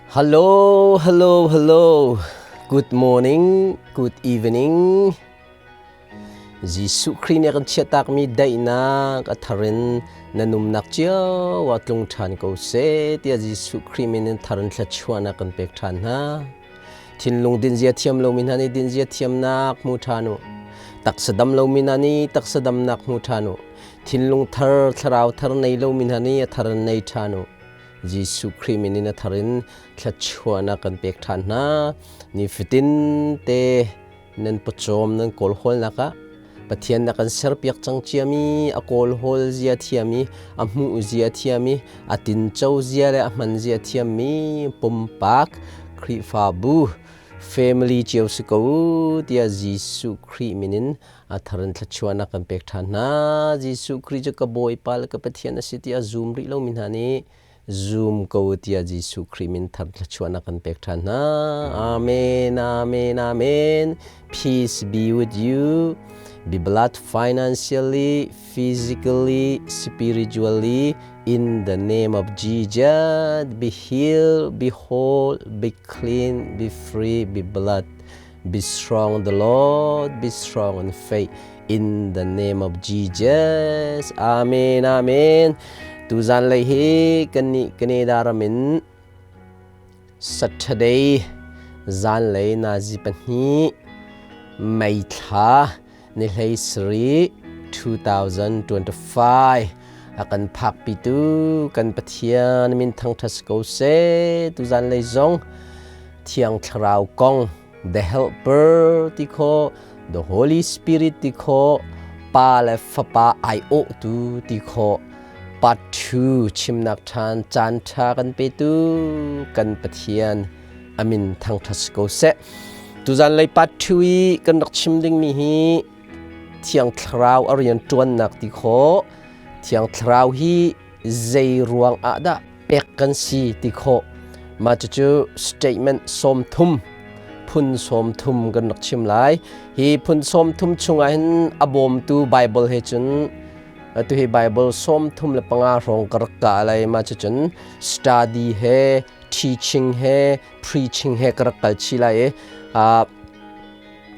Hello, hello, hello. Good morning, good evening. Jesuh Khrih nih a kan chiahtakmi daihnak a thar in na numnak cio ah tlung ṭhan ko seh tiah Jesuh Khrih min in thar in thluachuahnak kan pek ṭhan hna. Thinlung dinzia thiam lomi hna nih dinzia thiamnak hmu ṭhan u. Taksa dam lomi hna nih taksa damnak hmu ṭhan u. Thinlung thar, thlarau thar nei lomi hna nih a thar in nei ṭhan u. Jesuh Khrih min in a thar in thluachuahnak kan pek ṭhan hna. Nifatin te nan pawcawm nan kawlhawlnak ah Pathian na kan serpiak cang ciami a kawlhawl zia thiami a hmuh zia thiami a tinco zia le a hman zia thiammi pumpak Khrihfabu family cio si ko u tiah Jesuh Khrih min in a thar in thluachuahnak kan pek ṭhan hna. Jesuh Khrih cu ka Bawipa le ka Pathian a si tiah zum rih lomi hna nih zum ko tiah Jesuh Khrih min thar thluachuahnak kan pek ṭhan hna. Amen, amen, amen. Peace be with you. Be blessed financially, physically, spiritually, in the name of Jesus. Be healed, be whole, be clean, be free, be blessed. Be strong the Lord, be strong in faith in the name of Jesus. Amen, amen. Tuzan lei hi kan nih Canada ram in Saturday zan lei nazi pahnih May thla ni hlei sarih 2025 a kan phakpitu kan Pathian min thangṭhat si ko seh. Tuzan lei zong Thiang Thlarau kong The Helper ti khawh, The Holy Spirit ti khawh, Pa le Fapa aiawhtu ti khawh, Part 2 chimnak ṭhan caan ṭha kan petu kan Pathian amin thangṭhat si ko seh. Tuzan lei part 2 i kan rak chim dingmi hi Thiang Thlarau a rian ṭuannak ti khawh, Thiang Thlarau hi zei ruang ah dah pek kan si ti khawh. Mah cucu statement 30 phun 30 kan rak chim lai. Hi phun 30 chungah hin a bawmtu Bible he cun atu hi Bible 35 hrawng ka rak kah lai. Mah cucun study he teaching he preaching he ka rak kal chih lai i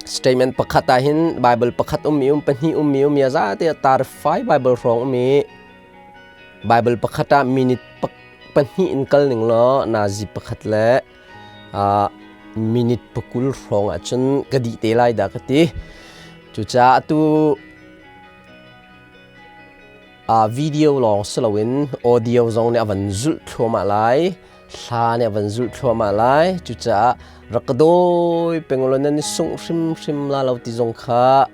statement pakhat ah hin Bible pakhat ummi um pahnih ummi um ya za te tar fai Bible hrawng ummi Bible pakhat ah minute pahnih in kal ning law nazi pakhat le minute pakul hrawng ahcun ka dih te lai dah ka ti. Cucaah atu video lawng si loin audio zong nih a van zulh thluahmah lai hla nih a van zulh thluahmah lai cucaah rak ka dawi peng law nan i sungh hrimhrim la lo ti zong kha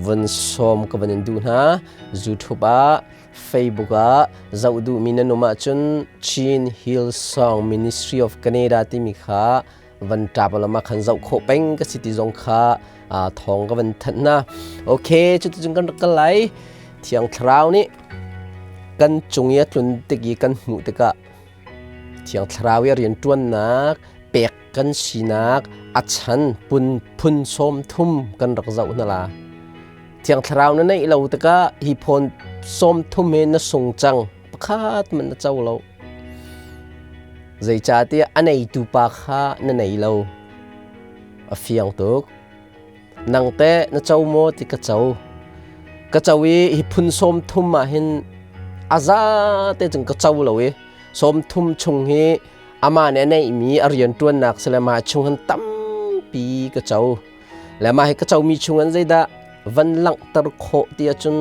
vun sawm ka van in duh hna YouTube ah Facebook ah zoh duhmi nan um ahcun Chin Hill Song Ministry of Canada timi kha van ṭap lam ah khan zoh khawh peng ka si ti zong kha thawng ka van thanh hna. Okay, cuticun kan rak kal lai. Thiang Thlarau nih kan cung i a tlun tik i kan hmuh tikah Thiang Thlarau i a rianṭuannak pek kan sinak a chan pun phun sawm thum kan rak zoh hna la. Thiang Thlarau na neih lo tikah hi phone sawm thum hi na sung cang pakhat man na co lo. Zeicahtiah a neitu pa kha na nei lo. A fiang tuk. Nang teh na co maw ti ka co. Ka co i hi phun sawm thum ah hin a za te cun ka co lo i sawm thum chung hi amah nih a neihmi a rianṭuannak si le mah chung hin tampi ka co. Le mah hi ka comi chung in zeidah van langhter khawh ti ahcun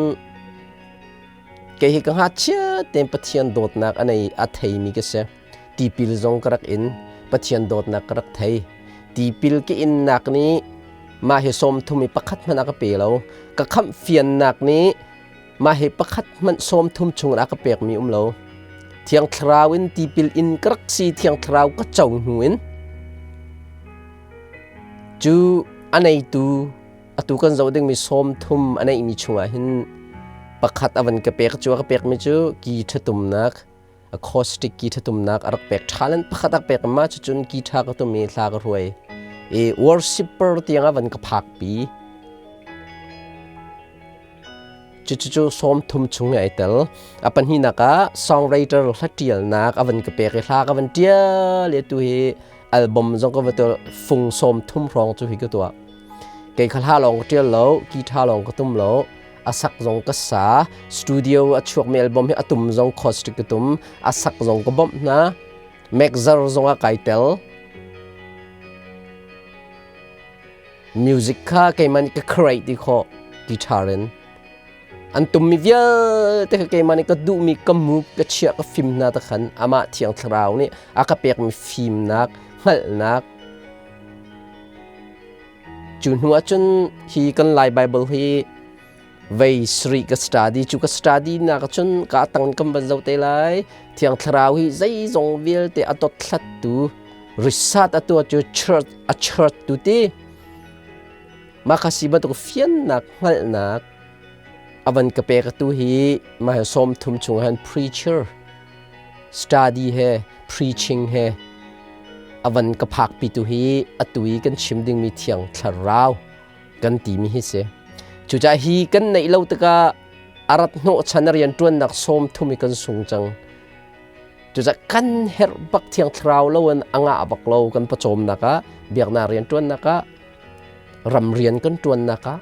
Kei hi ka ngakchia tein Pathian dawtnak a nei a theimi ka si. Tipil zong ka rak in. Pathian dawtnak ka rak thei. Tipil ka innak nih mah hi sawm thum i pakhat hmanh a ka pe lo. Ka khamh fiannak nih mah hi pakhat hmanh sawm thum chung a ka pekmi um lo. Thiang Thlarau in tipil in ka rak si Thiang Thlarau ka co hnu in cu a neitu atu kan zoh dingmi sawm thum a neihmi chungah hin pakhat a van ka pek cu a ka pekmi cu ki ṭhatumnak acoustic ki ṭhatumnak a rak pek ṭha lan pakhat a pek ma cucun ki ṭha ka tum i hla ka hruai i worshipper tiang a van ka phakpi. Cucu 30 chung ai tel. A pahnihnak ah songwriter hla ṭialnak a van ka pek i hla ka van ṭial i atu hi album zong ka va tuah fung 30 hrawng cu hi ka tuah. Kei kha hla lawng ka ṭial lo, guitar lawng ka tum lo, a sak zong ka sa, studio a chuakmi album hi a tum zong acoustic ka tum, a sak zong ka bawmh hna, mixer zong ah kai tel. Music kha keimah nih ka create ti khawh guitar in. An tummi vialte kha keimah nih ka duhmi ka move ka chiah ka fim hna ta khan amah Thiang Thlarau nih a ka pekmi fimnak, hngalhnak cu hnu ahcun hi kan Lai Bible hi vei sarih ka study cu ka study nak ahcun ka tang kan van zoh te lai Thiang Thlarau hi zeizong vialte a dothlattu risat a tuah cu church a church tu ti mah kha si bantuk fiannak hngalhnak a van ka pek tu hi mah 30 chung han preacher study he preaching he a van ka phakpi tu hi atu i kan chim dingmi Thiang Thlarau kan timi hi si. Cucaah hi kan neih lo tikah a rat hnawhchan a rianṭuannak 30 i kan sung cang. Cucaah kan herh bak Thiang Thlarau lo in a ngah bak lo kan pawcawmnak ah, biaknak rianṭuannak ah, ram rian kan ṭuannak ah,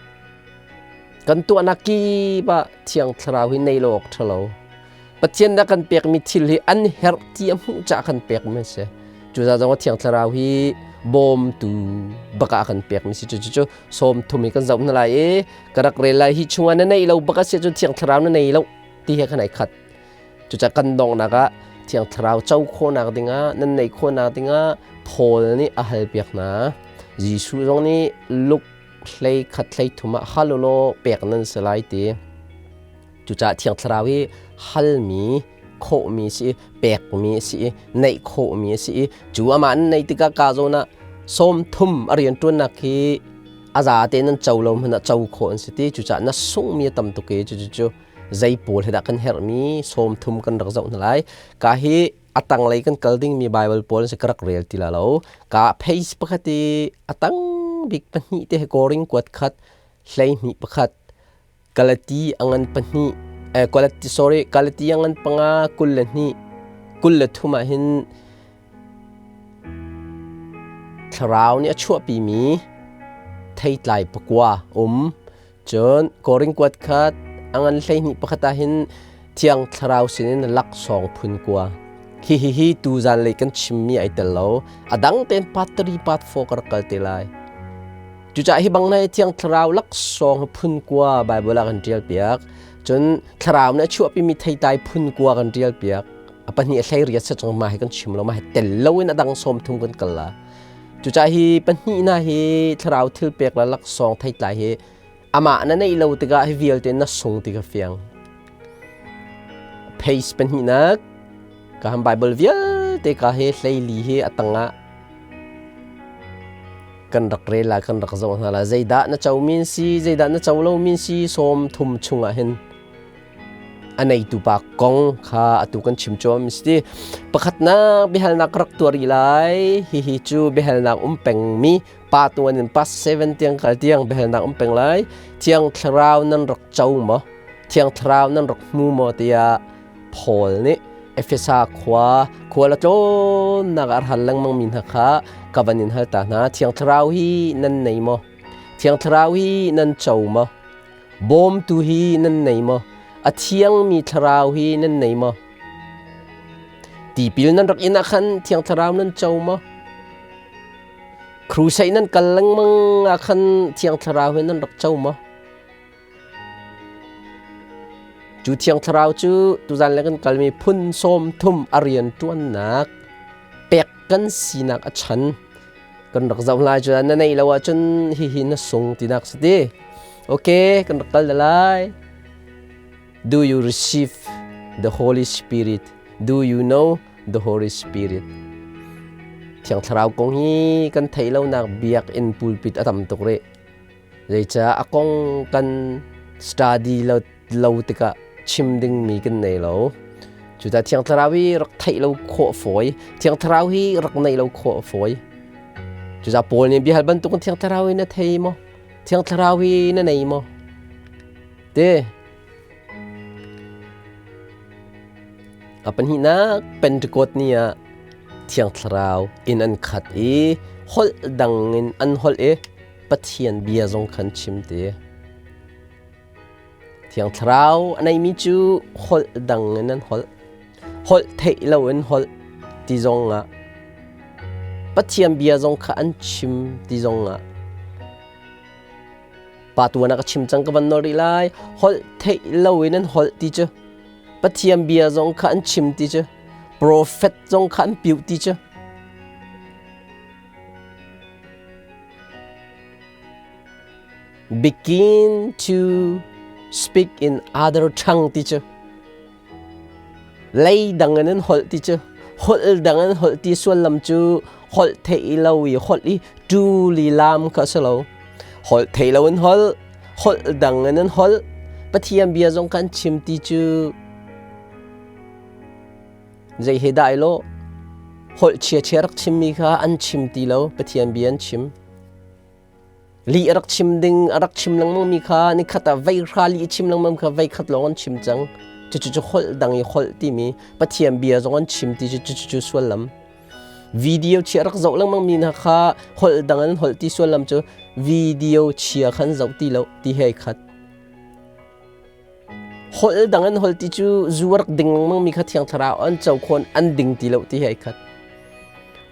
kan tuahnak kip ah Thiang Thlarau hi nei lo awk ṭha lo. Pathian dah kan pekmi thil hi an herh ti a hmuh caah kan pekmi a si. Cucaah zong Thiang Thlarau hi bawmtu bak ah kan pekmi si. Cucu 30 hi kan zoh hna lai i ka rak rel lai hi chungah na neih lo bak a si cun Thiang Thlarau na nei lo ti he khan ai khat. Cucaah kan donghnak ah Thiang Thlarau co khawhnak dingah nan neih khawhnak dingah Paul nih a halpiak hna. Jesuh zong nih Luke 11 33 ah hal u law pek nan si lai ti. Cucaah Thiang Thlarau hi halmi, khawhmi si i, pekmi a si i, neih khawhmi a si i, cu amah an neih tikah ka zawn ah 30 a rianṭuannak hi a zate nan co lo hmanh ah co khawh an si ti. Cucaah na sunghmi a tam tuk i cucu zei pawl he dah kan herhmi 30 kan rak zoh hna lai. Ka hi a tanglei kan kal dingmi Bible pawl an si ka rak rel ti la lo. Ka page pakhat i a tang bik pahnih te he koring kuat khat 12 pakhat Galati a ngan pahnih Galati sorry Galati a ngan panga 22 23 ah hin thlarau nih a chuahpimi theitlai pakua um cun Korin kuat khat a ngan 12 pakhat ah hin Thiang Thlarau sinin laksawng phun kua hi hi hi tu zanlei kan chimmi ai tel lo a dang tein part 3 part 4 ka rak kal te lai. Cucaah hi bang na Thiang Thlarau laksawng phun kua Bible ah kan ṭial piak. Cun Thlarau nih a chuahpimi theitlai phun kua kan ṭial piak. A pahnih a hlei riat sa cang mah hi kan chim lo mah hi tel loin a dang 30 kan kal la. Cucaah hi pahnih hna hi Thlarau thil pek le laksawng theitlai hi amah na neih lo tikah hi vialte na sung ti ka fiang. Page pahnihnak ka han Bible vialte ka hi hleili hi a tangah kan rak rel la kan rak zoh hna la zeidah na co min si zeidah na co lo min si 30 chungah hin a neitu pa kong kha atu kan chim chom si pakhatnak biahalnak rak tuar i lai hihi cu biahalnak um pengmi pa tuan in pas 7 tiang kal tiang biahalnak um peng lai Thiang Thlarau nan rak co maw Thiang Thlarau nan rak hmu maw tiah Paul nih Efesa khua khual a tlawnnak ah a hal lengmang mi hna kha ka van in hal ta hna. Thiang Thlarau hi nan nei maw? Thiang Thlarau hi nan co maw? Bawmtu hi nan nei maw? A thiangmi Thlarau hi nan nei maw? Tipil nan rak in ah khan Thiang Thlarau nan co maw? Crusade nan kal lengmang ah khan Thiang Thlarau hi nan rak co maw? Cu Thiang Thlarau cu tuzan le kan kalmi phun 30 a rianṭuannak pek kan sinak a chan kan rak zoh lai cu na neih lo ahcun hihi na sung tinak si ti. Okay, kan rak kal lai. Do you receive the Holy Spirit? Do you know the Holy Spirit? Thiang Thlarau kong hi kan theih lonak biakinn pulpit a tam tuk rih. Zeicah a kong kan study lo, lo tikah chim dingmi kan nei lo. Cucaah Thiang Thlarau hi rak theih lo khawh fawi. Thiang Thlarau hi rak neih lo khawh fawi. Cucaah Paul nih biahal bantukin Thiang Thlarau hi na thei maw? Thiang Thlarau hi na nei maw? Te. A pahnihnak Pentecost ni ah Thiang Thlarau in an khat i holh dang in an holh i Pathian bia zong khan chim ti. Thiang Thlarau a neimi cu holh dang in an holh. Holh theih loin holh ti zong ah Pathian bia zong kha an chim ti zong ah Pa tuan ah ka chim cang ka van nawl rih lai. Holh theih loin an holh ti cu Pathian bia zong kha an chim ti cu profet zong kha an piuh ti cu begin to speak in other tongue ti cu lei dang in an holh ti cu holh dang in holh ti sullam cu holh theih lo i holh i tu li lam kha si lo holh thei lo in holh holh dang in an holh Pathian bia zong kan chim ti cu zei he dah lo holh chia chia rak chimmi kha an chim ti lo Pathian bia an chim Lih a rak chim ding a rak chim lengmang mi kha nikhat ah vei hra lih chim lengmang kha vei khat lawng an chim cang. Cucu holh dang i holh timi Pathian bia zong an chim ti cu cucu sullam. Video chia rak zoh lengmang mi hna kha holh dang an holh ti sullam cu video chia khan zoh ti lo ti he khat. Holh dang an holh ti cu zu rak ding lengmang mi kha Thiang Thlarau an co khawn an ding ti lo ti he khat.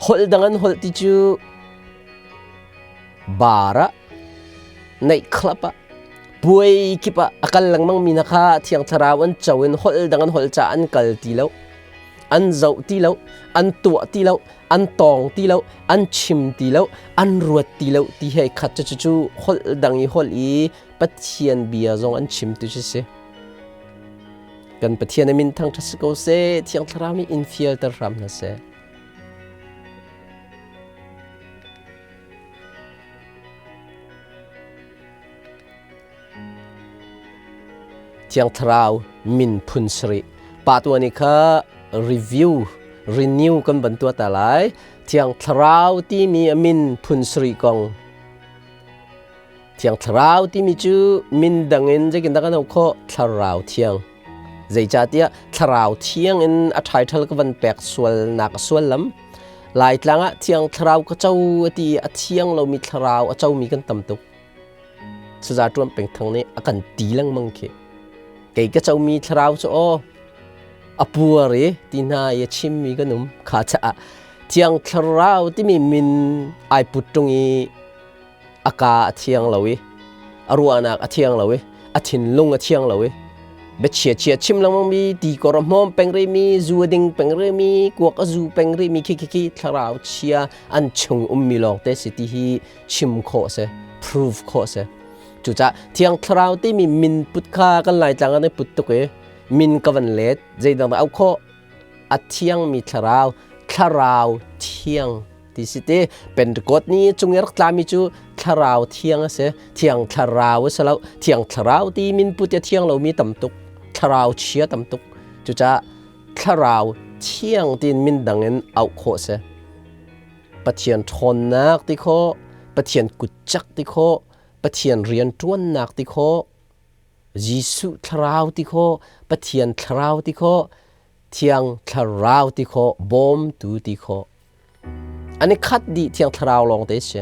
Holh dang an holh ti cu bar ah nightclub ah puai kip ah a kal lengmang mi hna kha Thiang Thlarau an co in holh dang an holh caah an kal ti lo an zoh ti lo an tuah ti lo an tawng ti lo an chim ti lo an ruat ti lo ti he khat cu cu holh dang i holh i Pathian bia zong an chim tu si kan Pathian a min thangṭhat si ko seh Thiang Thlarau nih in fialter hram hna seh. Thiang Thlarau min phun sarih. Pa tuan i kha review, renew kan van tuah ta lai. Thiang Thlarau timi a min phun sarih kong. Thiang Thlarau timi cu min dang in zeitin dah kan auh khawh? Thlarau Thiang. Zeicahtiah Thlarau Thiang in a title ka van pek sualnak a suallam. Laitlang ah Thiang Thlarau ka co a ti i a thiang lomi thlarau a comi kan tam tuk. Saza Ṭuan Peng Thang nih a kan ti lengmang khi. Kei ka comi thlarau cu aw a puar i ti hna i a chimmi kan um. Kha caah Thiang Thlarau timi min ai put ṭung i a kaa a thiang lo i a ruahnak a thiang lo i a thinlung a thiang lo i biachia chia chim lengmang mi ti kor a hmawm peng rimi zu a ding peng rimi kuak a zu peng rimi khi khi khi thlarau chia an chung ummi lawng te si ti hi chim khawh si prove khawh si cucah thiang thlarau timi min put kha kan laitlang an i put tuk i min ka van let zeidang dah au khawh a thiangmi thlarau thlarau thiang ti si te Pentecost ni cung i rak tlami cu thlarau thiang a si thiang thlarau a si lo thiang thlarau ti min put a thiang lomi tam tuk thlarau chia tam tuk cucaah thlarau thiang tiin min dang in auh khawh si Pathian ṭhawnnak ti khawh Pathian kutcak ti khawh Pathian rianṭuannak ti khawh Jesuh thlarau ti khawh Pathian thlarau ti khawh Thiang Thlarau ti khawh, bawmtu ti khawh. An i khat dih Thiang Thlarau lawng te si.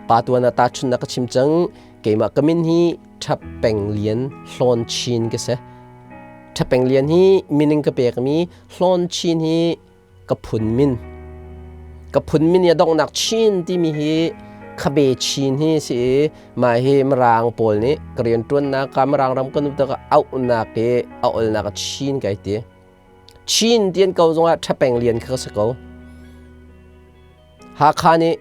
Pa tuan ah tahchunhnak ka chim cang, keimah ka min hi Ṭhap Peng Lian Hlawn Chin ka si. Ṭhap Peng Lian hi min in ka pekmi Hlawn Chin hi ka phun min. Ka phun min i a donghnak Chin timi hi khabe Chin hi si i mah hi Mirang pawl nih ka rianṭuannak ka Mirang ram kan um tikah auhnak i a olnak a Chin kai ti. Chin ti an ko zongah Ṭhapeng Lian kha ka si ko. Hakha nih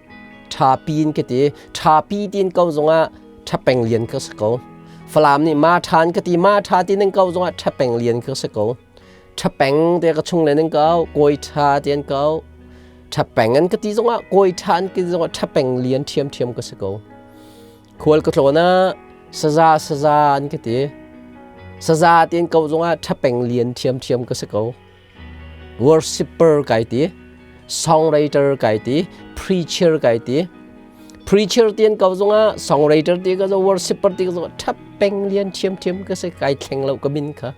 Ṭhapi in ka ti. Ṭhapi ti in ko zongah Ṭhapeng Lian kha ka si ko. Falam nih Ma Ṭha in ka ti. Ma Ṭha ti in ko zongah Ṭhapeng Lian kha ka si ko. Ṭhapeng te ka chung len an ko, kawi ṭha ti an ko. Ṭhapeng an ka ti zongah kawi ṭha an ka ti zongah ṭhapeng lian ṭhiamṭhiam ka si ko. Khual ka tlawn ah saza saza an ka ti. Saza ti an ko zongah ṭhapeng lian ṭhiamṭhiam ka si ko. Worshipper kai ti, songwriter kai ti, preacher kai ti. Preacher ti an ko zongah songwriter ti ka zong worshipper ti ka zongah ṭhapeng lian ṭhiamṭhiam ka si kai thleng lo ka min kha.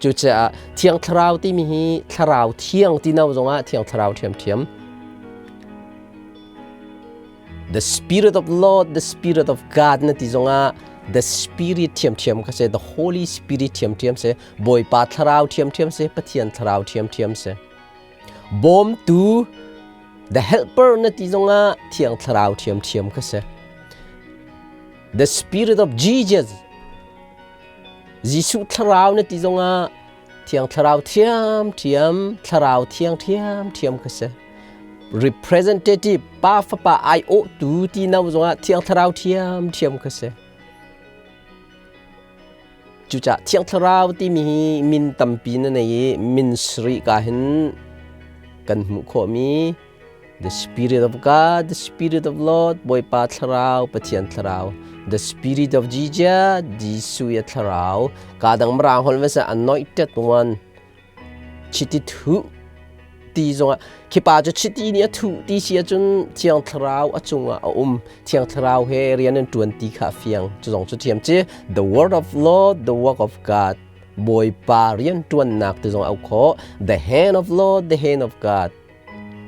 Cucaah Thiang Thlarau timi hi Thlarau Thiang ti no zongah Thiang Thlarau ṭhiamṭhiam. The Spirit of Lord, the Spirit of God na ti zongah the Spirit ṭhiamṭhiam kha si, the Holy Spirit ṭhiamṭhiam si, Bawipa Thlarau ṭhiamṭhiam si, Pathian Thlarau ṭhiamṭhiam si. Bawmtu, the Helper na ti zongah Thiang Thlarau ṭhiamṭhiam kha si. The Spirit of Jesus, Jesuh Thlarau na ti zongah Thiang Thlarau ṭhiamṭhiam, Thlarau Thiang ṭhiamṭhiam kha si. Representative Pa Fapa aiawhtu ti no zongah Thiang Thlarau ṭhiamṭhiam kha si. Cucaah Thiang Thlarau timi hi min tampi na nei i min sarih ka hin kan hmuh khawhmi The Spirit of God, the Spirit of Lord, Bawipa Thlarau, Pathian Thlarau, the Spirit of Jesus, Jesuh i Thlarau, ka dang mirang holh va anointed one, chiti thuh ti zongah khi pa cu chiti nih a thuh ti si ahcun Thiang Thlarau a cungah a um. Thiang Thlarau he rian an ṭuan ti kha a fiang. Cu zong cu thiam ci the word of Lord, the work of God, Bawipa rian ṭuannak ti zong a auh khawh. The hand of Lord, the hand of God.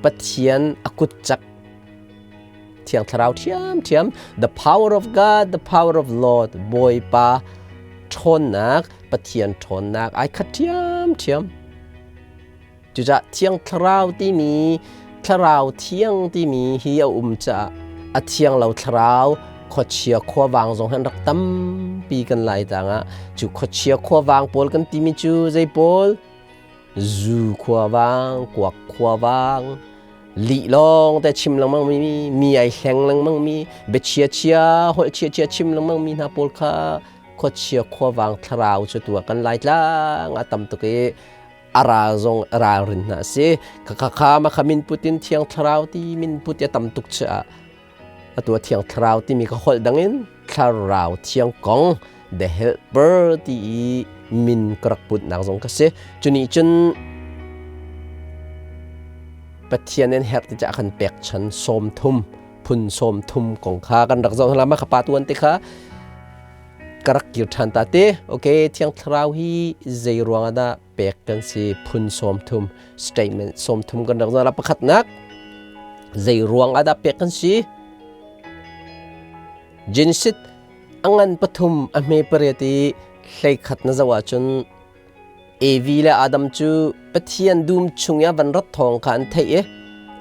Pathian a kut cak Thiang Thlarau ṭhiamṭhiam the power of God the power of Lord Bawipa ṭhawnnak Pathian ṭhawnnak ai khat ṭhiamṭhiam cucaah Thiang Thlarau timi Thlarau Thiang timi hi a um caah a thiang lo thlarau khuachia khuavang zong han rak tampi kan lai tangah cu khuachia khuavang pawl kan timi cu zei pawl Zu khuavang, kuak khuavang, lih lawng te chim lengmang mi, mi ai hleng lengmang mi, biachia chia, holh chia chia chim lengmang mi hna pawl kha khuachia khuavang thlarau cu tu ah kan Laitlang a tam tuk i a ral zong ralrin hna a si. Khakha kha ma kha min put in Thiang Thlarau ti min put i a tam tuk caah atu a Thiang Thlarau timi kha holh dang in Thlarau Thiang kong The Helper ti i min ka rak putnak zong ka si. Cunih cun Pathian in herh ti caah kan pekchan 30 phun 30 kong kha kan rak zoh hna ma kha pa tuan te kha ka rak kir ṭhan ta te. Okay, Thiang Thlarau hi zei ruang ah dah pek kan si phun 30 statement 30 kan rak zoh la pakhatnak zei ruang ah dah pek kan si Genesis a ngan pathum a hme pariat i 11 na zoh ahcun Evi le Adam cu Pathian dum chung i a van rat thawng kha an theih i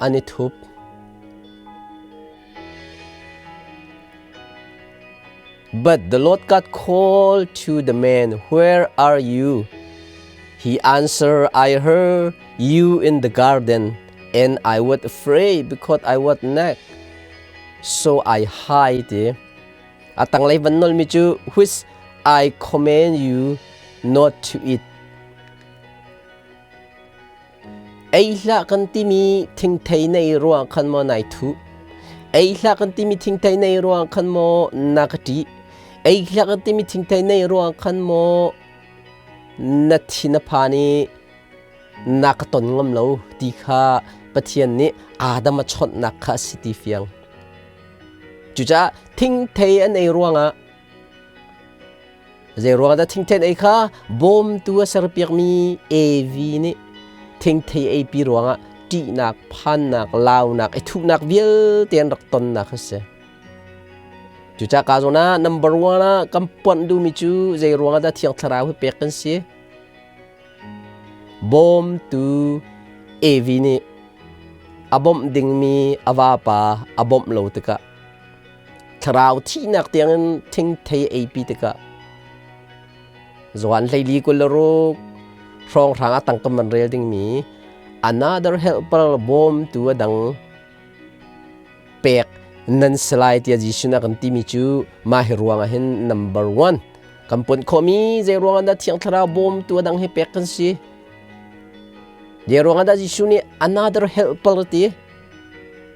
an i thup. But the Lord God called to the man, Where are you? He answered, I heard you in the garden, and I was afraid because I was naked. So I hide ti. A tanglei van nolmi cu which I command you not to eat. Ei hlah kan timi thingthei nei ruang khan maw nai thuh. Ei hlah kan timi thingthei nei ruang khan maw na ka ṭih. Ei hlah kan timi thingthei nei ruang khan maw na thin a phan i na ka ton ngam lo ti kha Pathian nih Adam a chawnhnak kha a si ti fiang. Cucaah thingthei an ei ruangah zei ruangah dah thingthei an ei kha bawmtu a serpiakmi Evi nih thingthei eipi ruangah ṭihnak, phannak, launak, i thuhnak vialte an rak tonnak a si. Cucaah ka zawn ah number one ah kan puanh duhmi cu zei ruangah dah Thiang Thlarau hi pek kan si? Bawmtu Evi nih a bawmh dingmi a vapa a bawmh lo tikah thlarau thihnak tiangin thingthei eipi tikah Johan 14 26 hrawnghrang a tangka man rel dingmi another helper bawmtu a dang pek nan si lai tiah Jesuh nih a kan timi cu mah hi ruangah hin number one kan pon khawhmi zei ruangah dah Thiang Thlarau bawmtu a dang hi pek kan si zei ruangah dah Jesuh nih another helper ti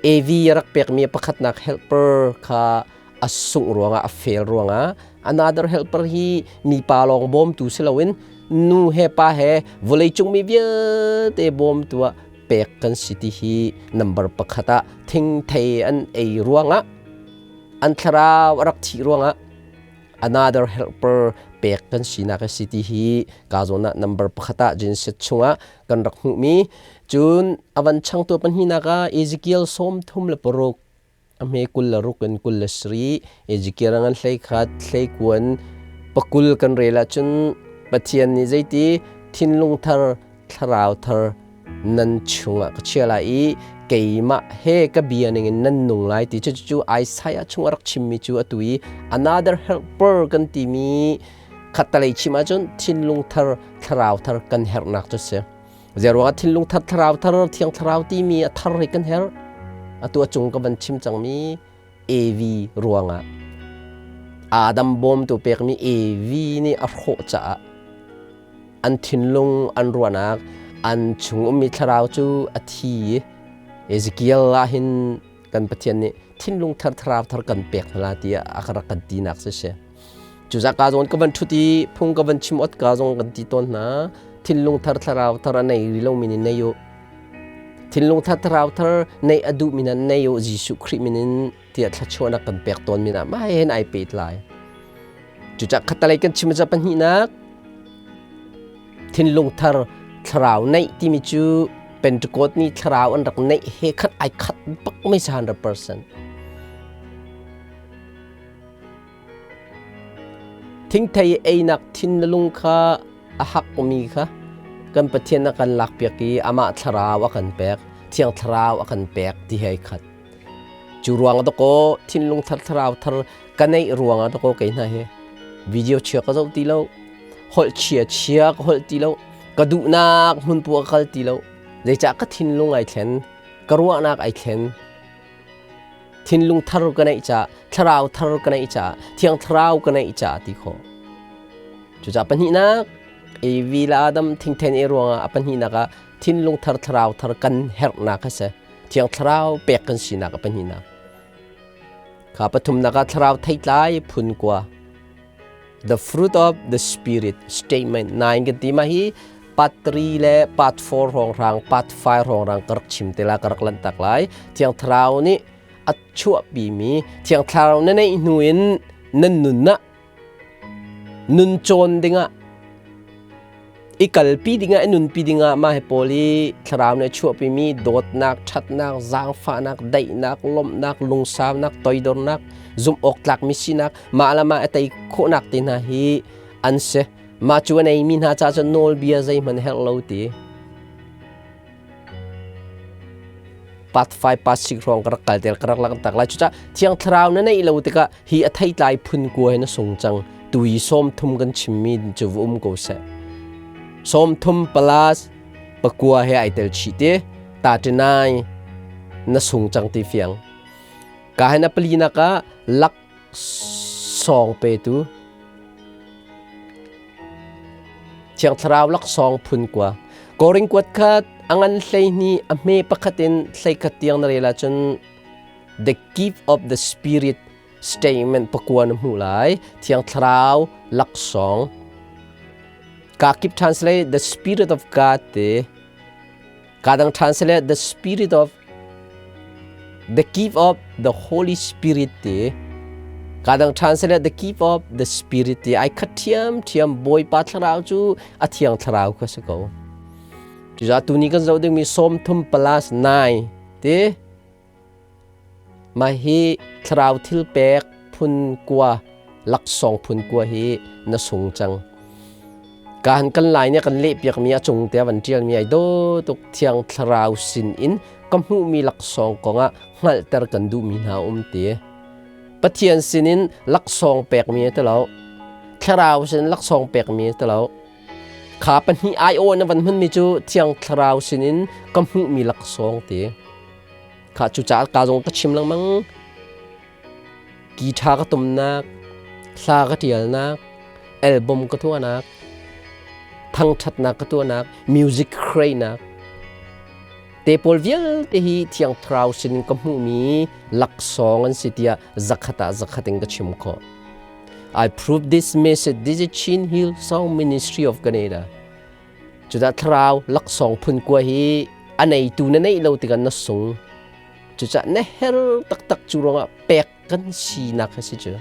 AV rak pekmi pakhatnak helper kha a sungh ruangah a fail ruangah another helper hi mipa lawng bawmtu si loin nu he pa he vawleicung mi vialte bawmtu ah pek kan si ti hi number pakhat ah thingthei an ei ruangah an thlarau a rak thih ruangah another helper pek kan sinak a si ti hi ka zawn ah number pakhat ah Genesis chungah kan rak hmuhmi. Cun a van changtu pahnihnak ah Ezekiel 36 a hme 26 in 27 Ezekiel a ngan 11 hleikuan pakul kan rel ahcun Pathian nih zeiti thinlung thar thlarau thar nan chungah ka chia lai i keimah he ka bia ningin nan nung lai ti cu cu Isaiah chung a rak chimmi cu atu i another helper kan timi khattalei chim ahcun thinlung thar thlarau thar kan herhnak cu si. Zeiruangah thinlung thar thlarau thar thiang thlarau timi a thar hi kan herh? Atu a cung ka van chim cangmi AV ruangah Adam bawmtu pekmi AV nih a hrawh caah an thinlung an ruahnak an chung ummi thlarau cu a thi i Ezekiel ah hin kan Pathian nih thinlung thar thlarau thar kan pek hna tiah a rak kan tinak si si. Cucah ka zong ka van ṭhut i phung ka van chim ot ka zong kan ti tawn hna. Thinlung thar thlarau thar a nei rih lomi nih nei u. Thinlung thar thlarau thar neih a duhmi hna nei u Jesuh Khrih min in tiah thluachuahnak kan pek tawn mi hna mah he hin ai pehtlai. Cucah khattalei kan chim ca pahnihnak thinlung thar thlarau neih timi cu Pentecost ni thlarau an rak neih he khat ai khat bak mei 100%. Thingthei einak thin na lung kha a hakmi kha kan Pathian a kan lakpiak i amah thlarau a kan pek, Thiang Thlarau a kan pek ti he ai khat. Cu ruang ah dawkaw thinlung thar thlarau thar ka neih ruang ah dawkaw kei hna hi video chia ka zoh ti lo, holh chia chia ka holh ti lo, ka duhnak hmun pu ka kal ti lo. Zeicah ka thinlung ai thlen, ka ruahnak ai thlen. Thinlung thar ka neih caah, thlarau thar ka neih caah, thiang thlarau ka neih caah ti khawh. Cucaah pahnihnak, Evi le Adam thingthen e ruangah a pahnihnak ah thinlung thar thlarau thar kan herhnak a si. Thiang thlarau pek kan sinak a pahnihnak. Kha pathumnak ah thlarau theitlai phun kua. The fruit of the spirit statement 9 kan ti ma hi part 3 le part 4 hrawng hrang part 5 hrawng rang ka rak chim te la ka rak lan tak lai. Thiang thlarau nih a chuahpi mi thiang thlarau na neih hnu in nan nun ah nun cawn dingah i kalpi dingah i nunpi dingah mah hi pawl hi thlarau nih a chuahpimi dawtnak, ṭhatnak, zaangfahnak, daihnak, lawmhnak, lungsaunak, toidornak, zumh awk tlakmi sinak, mah le mah a tei khawhnak te hna hi an si. Mah cu a neimi hna caah cun nawlbia zeihmanh herh lo ti. Part 5 part 6 hrawng ka rak kal tel ka rak lang tak lai. Cucaah Thiang Thlarau na neih lo tikah hi a theitlai phun kua hin a sung cang. Tui 30 kan chimmi cu va um ko seh. 30 plus pakua he ai tel chih ti. 39 na sung cang ti fiang. Ka hin a palinak ah lak sawng petu Thiang Thlarau laksawng phun kua. Koring kuat khat a ngan 12 a hme pakhat in 11 tiang na rel ahcun the gift of the spirit statement pakua na hmuh lai. Thiang Thlarau laksawng. Ka kip translate the spirit of God te. Ka dang translate the spirit of the gift of the Holy Spirit ti ka dang translate the gift of the Spirit ti ai khat thiam thiam Bawipa thlarau cu a thiang thlarau kha si ko cuza tuni kan zoh dingmi 30 plus 9 ti mah hi thlarau thil pek phun kua laksawng phun kua hi na sung cang Kan kan lai nih kan lehpiakmi a cung te van ṭialmi ai dawh tuk thiang thlarau sin in ka hmuhmi laksawng kongah hngalhter kan duhmi hna um ti. Pathian sinin laksawng pekmi ti lo. Thlarau sin laksawng pekmi ti lo. Kha pahnih aiawh na van hmanmi cu thiang thlarau sinin ka hmuhmi laksawng ti. Kha cucaah ka zong ka chim lengmang. Guitar ka tumnak, hla ka ṭialnak, album ka tuahnak, thangṭhatnak ka tuahnak, music create-nak te pawl vialte hi Thiang Thlarau sin ka hmuhmi laksawng an si tiah zakhat ah zakhat in ka chim khawh. I prove this message. This is Chin Hill Song Ministry of Canada. Cudah thlarau laksawng phun kua hi a neitu na neih lo tikah na sung. Cucaah na her taktak cu ruangah pek kan sinak a si cu.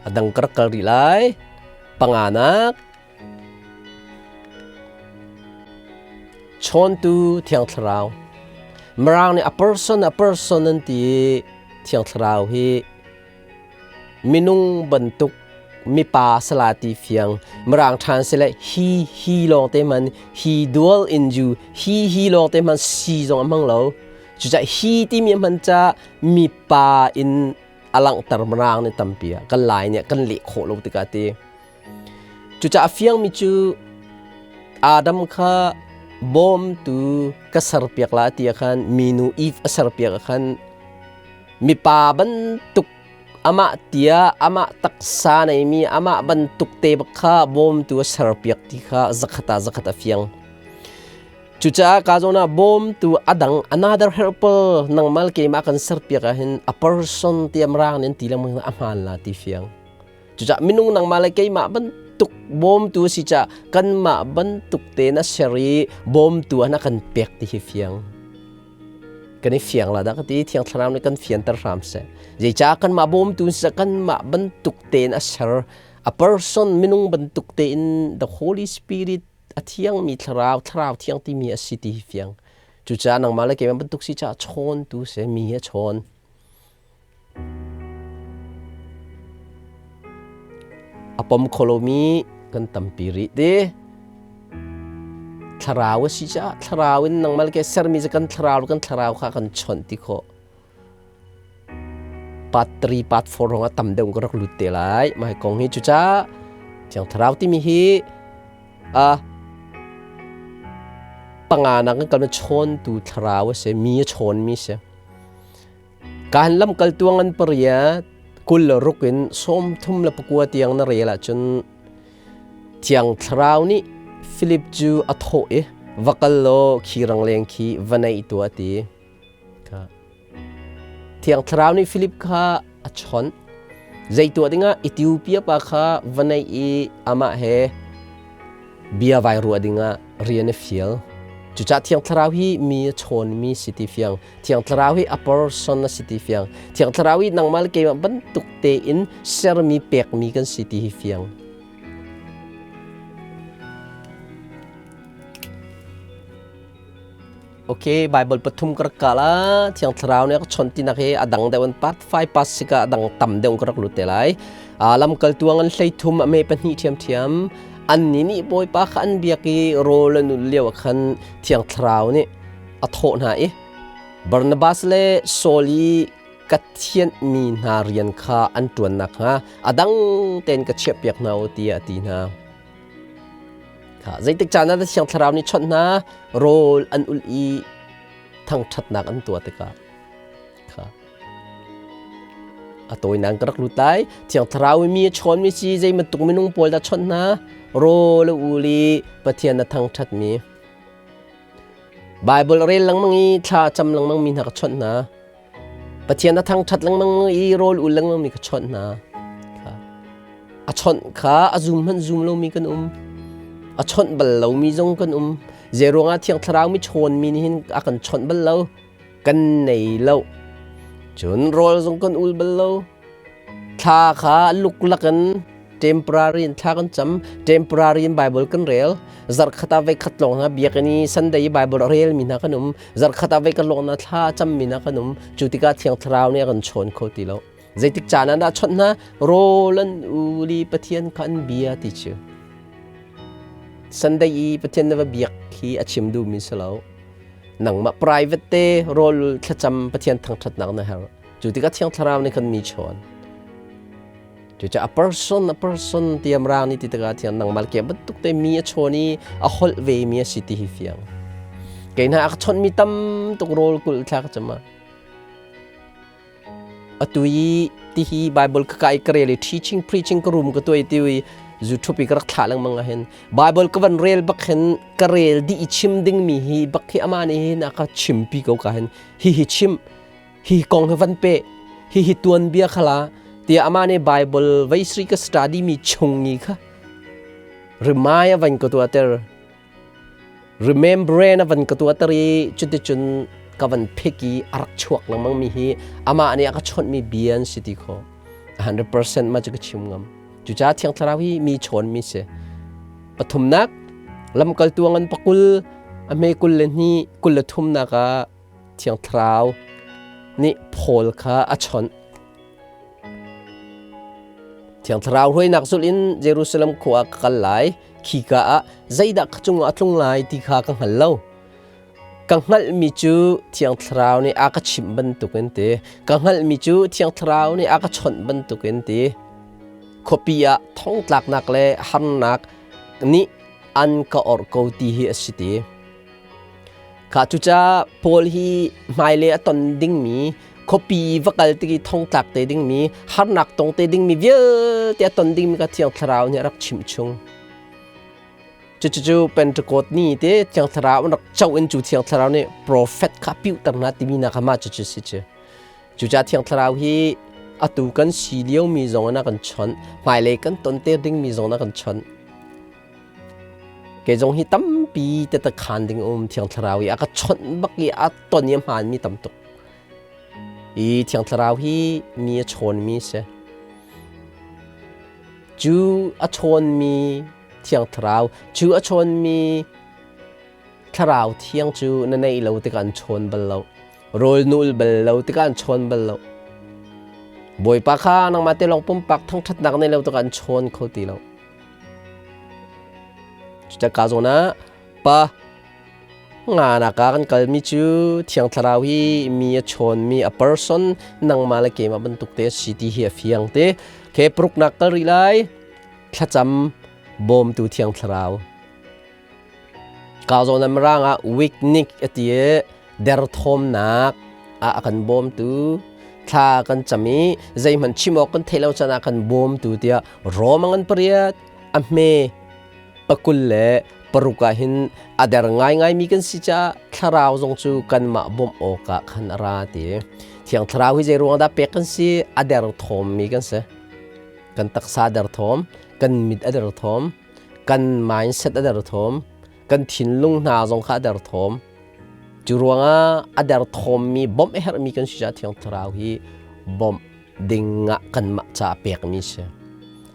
A dang ka rak kal rih lai. Panganak. Chawntu Thiang Thlarau. Mirang nih a person a person an ti i Thiang Thlarau hi minung bantuk mipa sala ti fiang mirang ṭhan sile hi hi lawng te man he dwell in you hi hi lawng te man si zong a hmang lo. Cucaah hi timi a hman ca mipa in a langhter mirang nih tampi ah kan lai nih kan leh khawh lo tikah ti. Cucaah a fiangmi cu Adam kha bawmtu ka serpiak la ti ah khan minu Eve a serpiak ah khan mipa bantuk amah tia amah taksa neimi amah bantuk te bak kha bawmtu a serpiak ti kha zakhat ah zakhat a fiang. Cucaah ka zawn ah bawmtu a dang another helper nangmal keimah kan serpiak ah hin a person tiam rang nin ti lengmang a hmaan la ti fiang. Cucaah minung nangmah le keimah bantuk bawmtu a si caah kanmah bantuk tein a ser i bawmtu ah na kan pek ti hi fiang. Kan i fiang la dah ka ti Thiang Thlarau nih kan fianter hram seh. Zeicah kanmah bawmtu si kanmah bantuk tein a ser a person minung bantuk tein the Holy Spirit a thiangmi thlarau thlarau thiang timi a si ti hi fiang. Cucaah nangmah le keimah bantuk si caah chawntu si mi hi a chawn. A pom kho lomi kan tampi rih ti. Thlarau a si caah thlarau in nangmah le kei sermi cu kan thlarau kan thlarau kha kan chawnh ti khawh. Part 3, part 4 hrawng ah tam deuh ka rak lut te lai. Mah hi kong hi cucaah Thiang Thlarau timi hi a panga nak kan kal chawntu thlarau a si, mi a chawnmi si. Kaan lamkaltu ngan pariat 26 in 39 tiang na rel ahcun Thiang Thlarau nih Filip cu a thawh i va kal law khi rangleng khi va naih tuah a ti. Thiang Thlarau nih Filip kha a chawnh. Zei tuah dingah Ethiopia pa kha va naih i amah he bia vai ruah dingah rian a fial. Cucaah Thiang Thlarau hi mi a chawnmi si ti fiang. Thiang Thlarau hi a person a si ti fiang. Thiang Thlarau hi nangmah le keimah bantuk tein sermi pekmi kan si ti hi fiang. Okay, Bible pathum ka rak ka la. Thiang Thlarau nih a ka chawnh tinak hi a dang deuh in part 5 part 6 ah a dang tam deuh ka rak lut te lai. Lamkaltu an hlei thum a me pahnih ṭhiamṭhiam. Annih nih Bawipa kha an biak i rawl an ulh lio ah khan Thiang Thlarau nih a thawh hna i Barnabas le Saul i ka thianhmi hna rian kha an ṭuan nakhnga a dang tein ka chiahpiak hna u tiah a ti hna. Zeitik caan ah dah Thiang Thlarau nih chawnh hna rawl an ulh i thangṭhatnak an tuah tikah kha a tawinak ka rak lut lai. Thiang Thlarau i mi a chawnmi si zei bantuk minung pawl dah chawnh hna rawl a ul i Pathian a thangṭhatmi Bible a rel lengmang i thla a cam lengmang mi hna ka chawnh hna. Pathian a thangṭhat lengmang i rawl ul lengmang mi ka chawnh hna. A chawnh kha a zum hmanh zum lomi kan um. A chawnh bal lomi zong kan um. Zeiruangah Thiang Thlarau mi chawnmi nih hin a kan chawnh bal lo. Kan nei lo. Cun rawl zong kan ul bal lo. Thla kha luklak in temporary in thla kan cam, temporary in Bible kan rel. Zarhkhat ah voikhat lawng hna biakinn i Sunday i Bible a relmi hna kan um. Zarhkhat ah voikhat lawng hna thla a cammi hna kan um. Cu tikah Thiang Thlarau nih a kan chawn kho ti lo. Zeitik caan ah dah chawnh hna? Rawl an ul i Pathian kha an bia ti cu. Sunday i Pathian na va biak hi a chim duhmi si lo. Nangmah private te rawl thlacam Pathian thangṭhatnak na herh. Cu tikah Thiang Thlarau nih khan mi chawn. Cucaah a person tiam rang nih ti tikah thiang nangmah ke bantuk te mi a chawn i a holh ve mi a si ti hi fiang. Kei hna a ka chawnh mi tam tuk rawl kulh thla ka cam ah. Atu i ti hi Bible ka kai ka rel i teaching preaching ka room ka tuai ti i YouTube i ka rak thlah lengmang ah hin Bible ka van rel bak hin ka rel dih i chim ding mi hi bak hi ama nih hin a ka chimpi ko ka hin hi hi chim hi kong hi van pe hi hi tuanbia khala tiah amah nih Bible veisri ka study mi chung i kha remind a van ka tuahter remembrance a van ka tuahter i cuticun ka van phek i a rak chuak lengmang mi hi amah nih a ka chawnh mi bia an si ti kho. 100% ma cu ka chim ngam. Cucaah Thiang Thlarau hi mi chawn mi si. Pathumnak, lamkaltu ngan pakul, a hme 22, 33nak ah Thiang Thlarau nih Paul kha a chawnh. Thiang Thlarau hruainak zulh in Jerusalem khua ah ka kal lai, khika ah zeidah ka cungah a tlung lai ti kha ka hngal lo. Ka hngalhmi cu Thiang Thlarau nih a ka chimh bantukin ti. Ka hngalhmi cu Thiang Thlarau nih a ka chawnh bantukin ti. Khuapi ah thongtlaknak le harnak nih an ka orh ko ti hi a si ti. Kha cucaah Paul hi hmailei a ton dingmi khuapi va kal tik i thongtlak te dingmi harnak tong te dingmi vialte a ton dingmi kha Thiang Thlarau nih a rak chimh chung. Cucu Pentecost ni te Thiang Thlarau an rak co in cu Thiang Thlarau nih profet kha piuhter hna timi na kha mah cucu si cu. Cucaah Thiang Thlarau hi atu kan si liomi zong in a kan chawnh, hmailei kan ton te dingmi zong in a kan chawnh. Kei zong hi tampi tete khan ding um Thiang Thlarau i a ka chawnh bak i a ton i a hmaanmi tam tuk. I Thiang Thlarau hi mi a chawnmi si. Cu a chawnmi Thiang Thlarau, cu a chawnmi Thlarau Thiang cu na neih lo tikah an chawn bal lo. Rawl nul bal lo tikah an chawn bal lo. Bawipa kha nangmah te lawng pumpak thangṭhatnak nei lo tikah an chawn kho ti lo. Cucaka zawn ah pa nganak ah kan kalmi cu Thiang Thlarau hi mi a chawnmi a person nangmah le keimah bantuk te a si ti hi a fiang te. Ke paruknak kal rih lai thlacam bawmtu Thiang Thlarau. Ka zawn ah Mirang ah weaknik a ti i derthawmnak ah a kan bawmtu thla kan cam i zeihmanh chim awk kan theih lo caan ah kan bawmtu tiah Rom a ngan pariat a hme pakul le paruk ah hin a der ngaingaimi kan si caah thlarau zong cu kanmah bawmh awkah khan a ra ti. Thiang Thlarau hi zei ruang dah pek kan si? A derthawmmi kan si. Kan taksa a derthawm, kan mit a derthawm, kan mindset a derthawm, kan thinlung hna zong kha a derthawm. Cu ruangah a derthawmmi bawmh a herhmi kan si caah Thiang Thlarau hi bawmh ding ah kanmah caah pekmi si.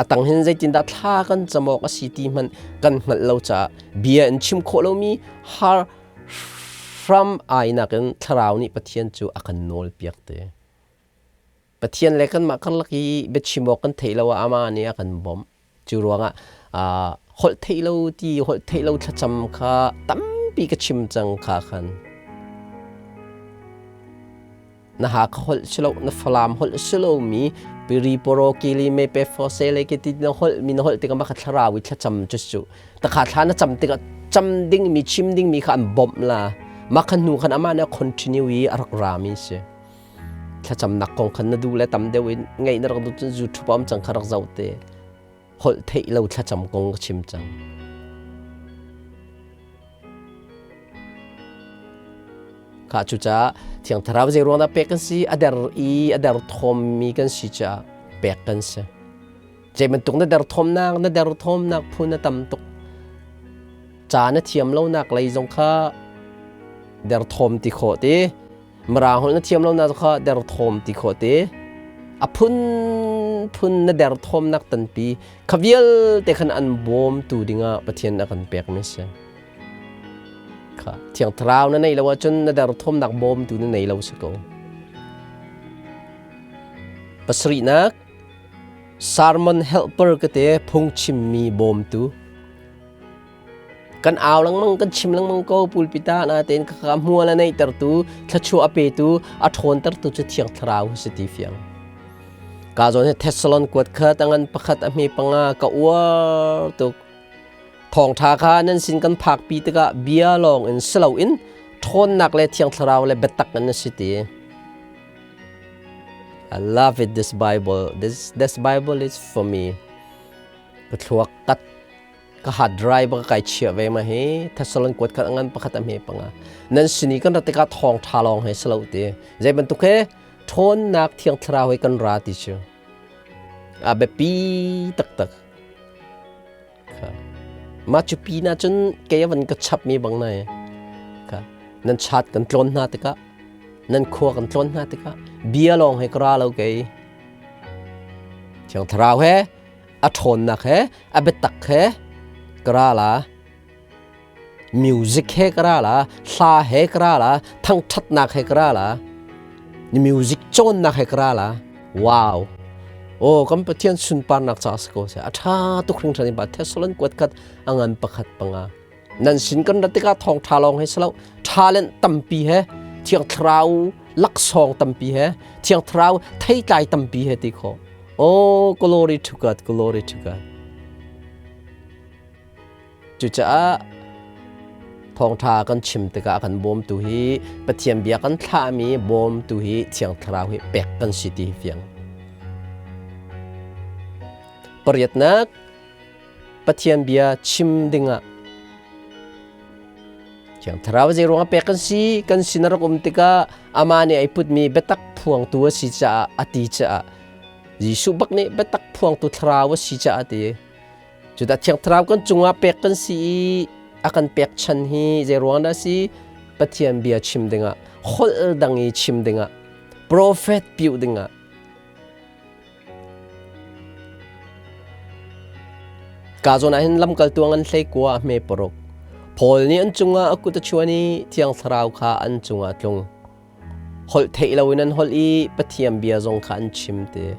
A tang hin zeitindah thla kan cam awk a si ti hmanh kan hngalh lo caah bia in chim khawh lomi har hram ai nakin Thlarau nih Pathian cu a kan nawl piak te. Pathian le kanmah karlak i biachim awk kan theih lo ah amah nih a kan bawmh. Cu ruangah holh theih lo ti holh theih lo thlacam kha tampi ka chim cang kha khan. Na ha ka holh si lo, na Falam holh si lo mi piri poro kili me pe fo se le ke ti na holh mi na holh tikah mah kha thlarau i thlacam cu cu. Takha thla na cam tikah cam ding mi chim ding mi kha an bawmh la. Mah khan hnu khan amah nih a continue i a rak ra mi si. Thlacamnak kong khan na duh le tam deuh in ngaih na rak duh cun YouTube ah um cang kha rak zoh te. Holh theih lo thlacam kong ka chim cang. Kha cucaah Thiang Thlarau zei ruang dah pek kan si? A der i a der thawmmi kan si caah pek kan si. Zei bantuk na derthawmnak, na derthawmnak phun a tam tuk. Ca na thiam lonak lei zong kha derthawm ti khawh ti. Mirang holh na thiam lonak kha derthawm ti khawh ti. A phunphun na derthawmnak tanpi kha vialte khan an bawmtu dingah Pathian a kan pekmi a si. Kha Thiang Thlarau na neih lo ahcun na derthawmnak bawmtu na nei lo si ko. Pasarihnak sermon helper ka te phungchimmi bawmtu. Kan au lengmang kan chim lengmang ko pulpit ah natein ka ka hmual a neihtertu thluachuah a petu a ṭhawntertu cu Thiang Thlarau si ti fiang. Ka zawn hi Thessalon kuat khat a ngan pakhat a hme panga ka uar tuk. Thawngṭha kha nan sin kan phakpi tikah bia lawng in si loin ṭhawnnak le Thiang Thlarau le biatak in a si ti. I love it this Bible. This Bible is for me. Ka thluak kat ka hard drive ka kai chia ve ma hi Thessalon kuat khat ngan pakhat a hme panga nan sini kan rat tikah thawng tha lawng he silo ti zei bantuk he ṭhawnnak thiang thlarau he kan ra ti cu a biapi taktak mah cu pi na cun kei a van ka chap mi bang nai ka nan chat kan tlawn hna tikah nan khua kan tlawn hna tikah bia lawng he ka ra lo kei. Thiang Thlarau he a ṭhawnnak he a biatak he ka ra la. Music he ka ra la, hla he ka ra la, thangṭhatnak he ka ra la, music cawnnak he ka ra la. Wow! Oh, kan Pathian sunparnak ca si ko seh. A ṭha tuk hringhran in ba Thessalon kuat khat a ngan pakhat panga. Nan sin kan rat tikah thawng ṭha lawng he si lo, talent tampi he, Thiang Thlarau laksawng tampi he, Thiang Thlarau theitlai tampi he ti khawh. Oh, glory to God, glory to God. Cucaah thawngṭha kan chim tikah a kan bawmtu hi Pathian bia kan thlahmi bawmtu hi Thiang Thlarau hi pek kan si ti hi fiang. Pariatnak, Pathian bia chim dingah Thiang Thlarau zei ruangah pek kan si, kan sin a rak um tikah amah nih ai putmi biatak phuangtu a si caah a ti caah Jesuh bak nih biatak phuangtu Thlarau a si caah a ti. Cudah Thiang Thlarau kan cungah pek kan si i a kan pek chan hi zei ruang dah si? Pathian bia chim dingah, holh dang i chim dingah, profet piuh dingah. Ka zawn ah hin lamkaltu an hlei kua a hme paruk. Paul nih an cungah a kut a chuan i Thiang Thlarau kha an cungah a tlung. Holh theih loin an holh i Pathian bia zong kha an chim ti.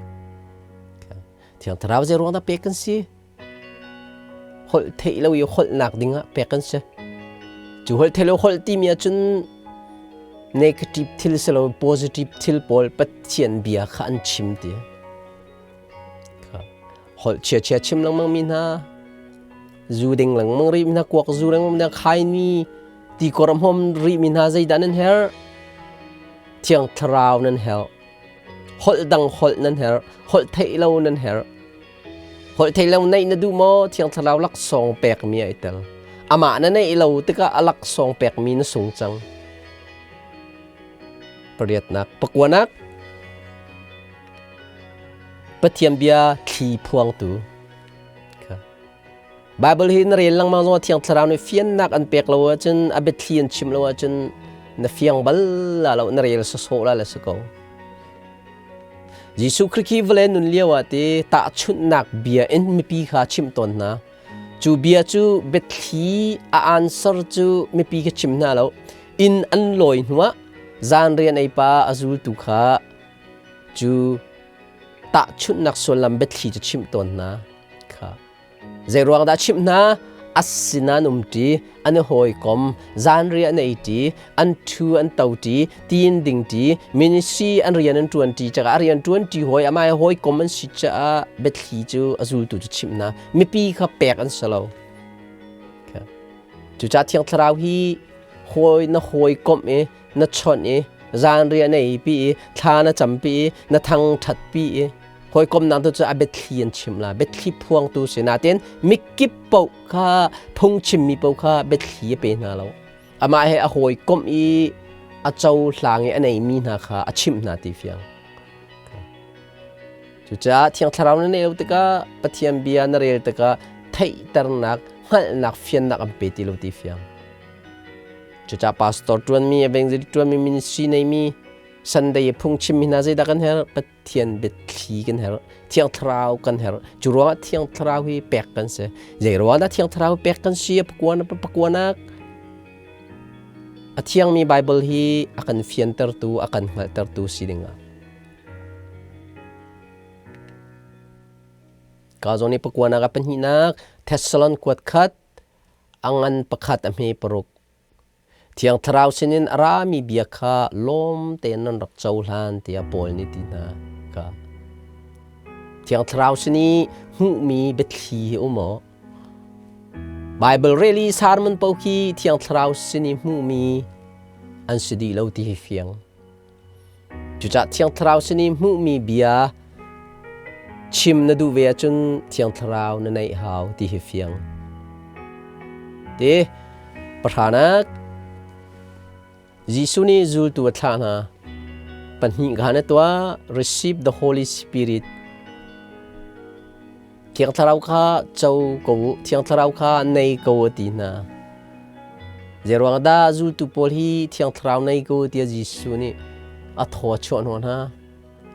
Thiang Thlarau zei ruang dah pek kan si? Holh theih lo i holhnak dingah pek kan si. Cu holh theih lo holh timi ahcun negative thil si lo positive thil pawl Pathian bia kha an chim ti. Holh chia chia chim lengmang mi hna, zu ding lengmang rih mi hna, kuak zu lengmang mi hna, khaini ti kor a hmom rih mi hna zeidah nan herh? Thiang Thlarau nan herh. Holh dang holh nan herh. Holh theih lo nan herh. Holh theih lo neih na duh maw? Thiang Thlarau laksawng pekmi ai tel. Amah na neih lo tikah a laksawng pekmi na sung cang. Pariatnak, pakuanak, Pathian bia thli phuangtu. Bible hi na rel lengmang zongah Thiang Thlarau nih fiannak an pek lo ahcun a biathli an chim lo ahcun na fiang bal la lo na rel sawsawh la le si ko. Jesuh Khrih khi vawlei nun lio ah ti tahchunhnak bia in mipi kha chimh tawn hna. Cu bia cu biathli a answer cu mipi kha chim hna lo. Inn an lawi hnuah zan rian ei pa a zultu kha cu tahchunhnak sullam biathli cu chimh tawn hna. Kha. Zeiruang dah chimh hna? A sin an umṭi, an i hawikom, zanriah an eiṭi, an ṭhu an toṭi, tiin dingṭi, ministry an rian an ṭuanṭi caah a rian ṭuanṭi hawi amah he hawikom an si caah biathli cu a zultu cu chimh hna. Mipi kha pek an si lo. Cucaah Thiang Thlarau hi hawi na hawikomh i na chawnh i zanriah na eipi i thla na campi i na thangṭhatpi i hawikomnak tu cu a biathli an chim la biathli phuangtu si natin mikip paoh kha phungchimmi paoh kha biathli a pe hna lo amah he a hawikomh i a cohlang i a neimi hna kha a chimh hna ti fiang cucaah Thiang Thlarau na neih lo tikah Pathian bia na rel tikah theihternak hngalhnak fiannak an pe ti lo ti fiang Cucaah pastor ṭuanmi, evangelist ṭuanmi, ministry neimi, Sunday i phungchimmi hna zeidah kan herh? Pathian biathli kan herh. Thiang Thlarau kan herh. Cu ruangah Thiang Thlarau hi pek kan si. Zei ruangah dah Thiang Thlarau pek kan si? A pakuanak a thiangmi Bible hi a kan fiantertu, a kan hngalhtertu si dingah. Ka zawn i pakuanak a pahnihnak Thessalon kuat khat A ngan pakhat a hme paruk. Thiang Thlarau sinin a rami bia kha lawm tein nan rak cohlan tiah Paul nih ti hna. Ka. Thiang Thlarau sin i hmuhmi biathli hi um aw. Bible rel i sermon paoh khi Thiang Thlarau sin i hmuhmi an si dih lo ti hi fiang. Cucaah Thiang Thlarau sin i hmuhmi bia chim na duh ve ahcun Thiang Thlarau na neih hau ti hi fiang. Ti pahranak Jesuh nih zultu a thlah hna. Pahnih kha na tuah receive the Holy Spirit. Thiang Thlarau kha co ko u, Thiang Thlarau kha nei ko a ti hna. Zeiruang dah zultu pawl hi Thiang Thlarau nei ko tiah Jesuh nih a thaw a chuah hnawh hna.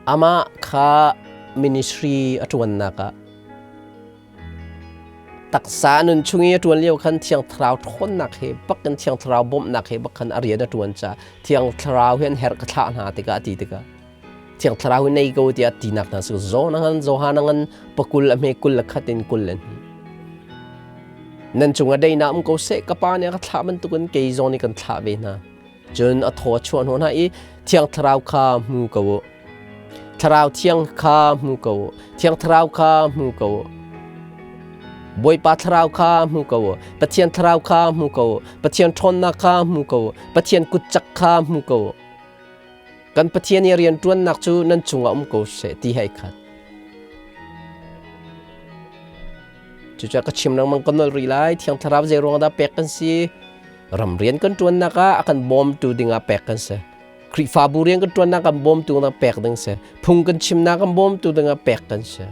Amah kha ministry a ṭuannak ah taksa nun chung i a ṭuan lio khan Thiang Thlarau ṭhawnnak he bak in Thiang Thlarau bawmhnak he bak khan a rian a ṭuan caah Thiang Thlarau hi an herh ka thlah hna tikah a ti tikah Thiang Thlarau hi nei ko tiah tinak hna su John ngan Johan ngan pakul a hme kul le khat in kul le hnih nan cungah daihnak um ko seh ka pa nih a ka thlah bantukin kei zong nih kan thlah ve hna. Cun a thaw a chuah hnawh hna i Thiang Thlarau kha hmu ko u. Thlarau Thiang kha hmu ko u. Thiang Thlarau kha hmu ko u. Bawipa Thlarau kha hmu ko u. Pathian Thlarau kha hmu ko u. Pathian ṭhawnnak kha hmu ko u. Pathian kutcak kha hmu ko u. Kan Pathian i rianṭuannak cu nan cungah um ko seh ti hei khat. Cucaah ka chim lengmang ka nolh rih lai. Thiang Thlarau zei ruang dah pek kan si? Ram rian kan ṭuannak ah a kan bawmtu dingah pek kan si. Khrihfabu rian kan ṭuannak kan bawmtu dingah pek ding si. Phung kan chimnak kan bawmtu dingah pek kan si.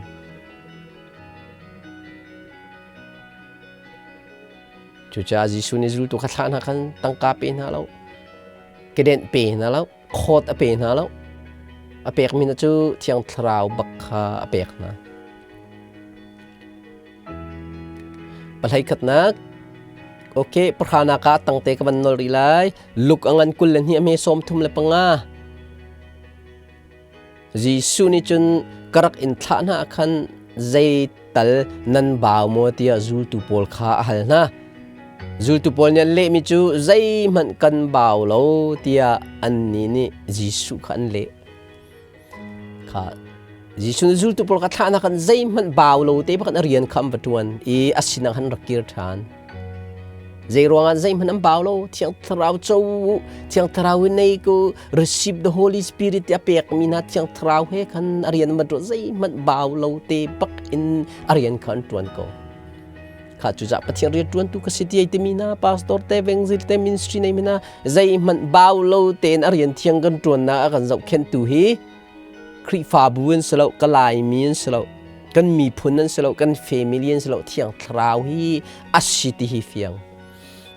Cucaah Jesuh nih zultu kha thlah hna khan tangka pe hna lo, kedenh pe hna lo, khawt a pe hna lo. A pekmi hna cu Thiang Thlarau bak kha a pek hna. Pahlei khatnak Okay, pahranak ah tangte ka van nol rih lai. Luk a ngan 22 a hme 35. Jesuh nih cun ka rak in thlah hna ah khan zei tal nan bau maw tiah zultu pawl kha a hal hna. Zultu pawl nih an lehmi cu zeihmanh kan bau lo tiah annih nih Jesuh kha an leh. Kha Jesuh nih zultu pawl kha thlahnak khan zeihmanh bau lo te bakhan a rian kha an va ṭuan i a sinah khan rak kir ṭhan. Zei ruangah zeihmanh an bau lo Thiang Thlarau co u Thiang Thlarau in nei ku receive the Holy Spirit ti a pekmi hna Thiang Thlarau he khan a rian an va ṭuan zeihmanh bau lo te bak in a rian kha an ṭuan ko. Kha cucah Pathian rian ṭuantu ka si ti ai timi hna pastor te vengzil te ministry nei mi hna zeihmanh bau lo tein a rian thiang kan ṭuannak a kan zohkhenhtu hi Khrihfabu an si lo, ka Laimi an si lo, kan miphun an si lo, kan family an si lo, Thiang Thlarau hi a si ti hi fiang.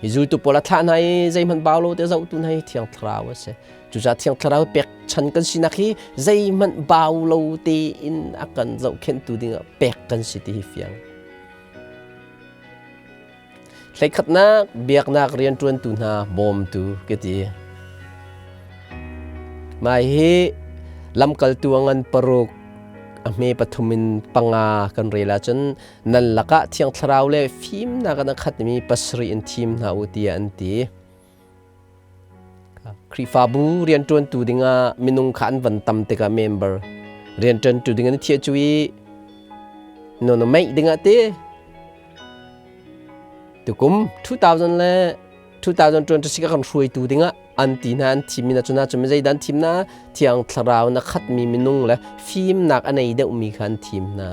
Hi zultu pawl a thlah hna i zeihmanh bau lo te zohtu hna hi Thiang Thlarau a si. Cucaah Thiang Thlarau pek chan kan sinak hi zeihmanh bau lo tein a kan zohkhenhtu dingah pek kan si ti hi fiang. Hleikhatnak biaknak rianṭuantu hna bawmtu ka ti. Mai hi lamkaltu a ngan paruk a hme pathum in panga kan rel ahcun nan lakah Thiang Thlarau le fimnak in a khatmi pasarih in thim hna u tiah an ti. Khrihfabu rianṭuantu dingah minung kha an van tam tikah member rianṭuantu ding an thiah cu i no na meih dingah ti tukum 2000 le 2026 a kan hruaitu dingah an ti hna an thimmi na cuna cun zeidah an thim na thiang thlarau na khatmi minung le fimnak a nei deuhmi kha an thim hna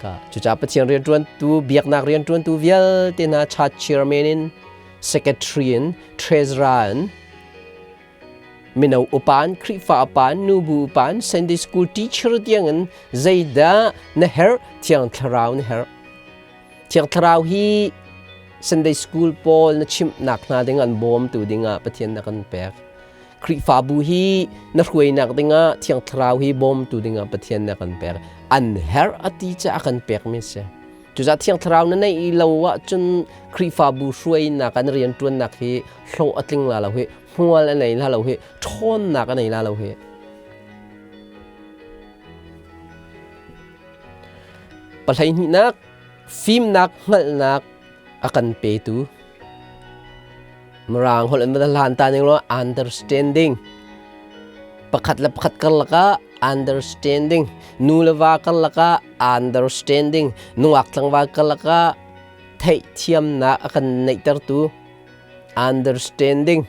Ka cucaah Pathian rianṭuantu biaknak rianṭuantu vialte hna church chairman in secretary in treasurer in mino upa in Khrihfa upa in nubu upa in Sunday school teacher tiang in zeidah na herh Thiang Thlarau na herh Thiang Thlarau hi Sunday school pawl na chimhnak hna ding an bawmtu dingah Pathian na kan pek Khrihfabu hi na hruainak dingah Thiang Thlarau hi bawmtu dingah Pathian na kan pek. An herh a ti caah a kan pekmi a si. Cucaah Thiang Thlarau na neih lo ahcun Khrihfabu hruainak an rianṭuannak hi hlawh a tling la lo hi, hmual a nei la lo hi, ṭhawnnak a nei la lo hi. Pahleihnihnak fimnak hngalhnak a kan petu Mirang holh in va hlan ta ning law understanding pakhat le pakhat karlak ah understanding nu le va karlak ah understanding nungak tlangval karlak ah theihthiamnak a kan neihtertu understanding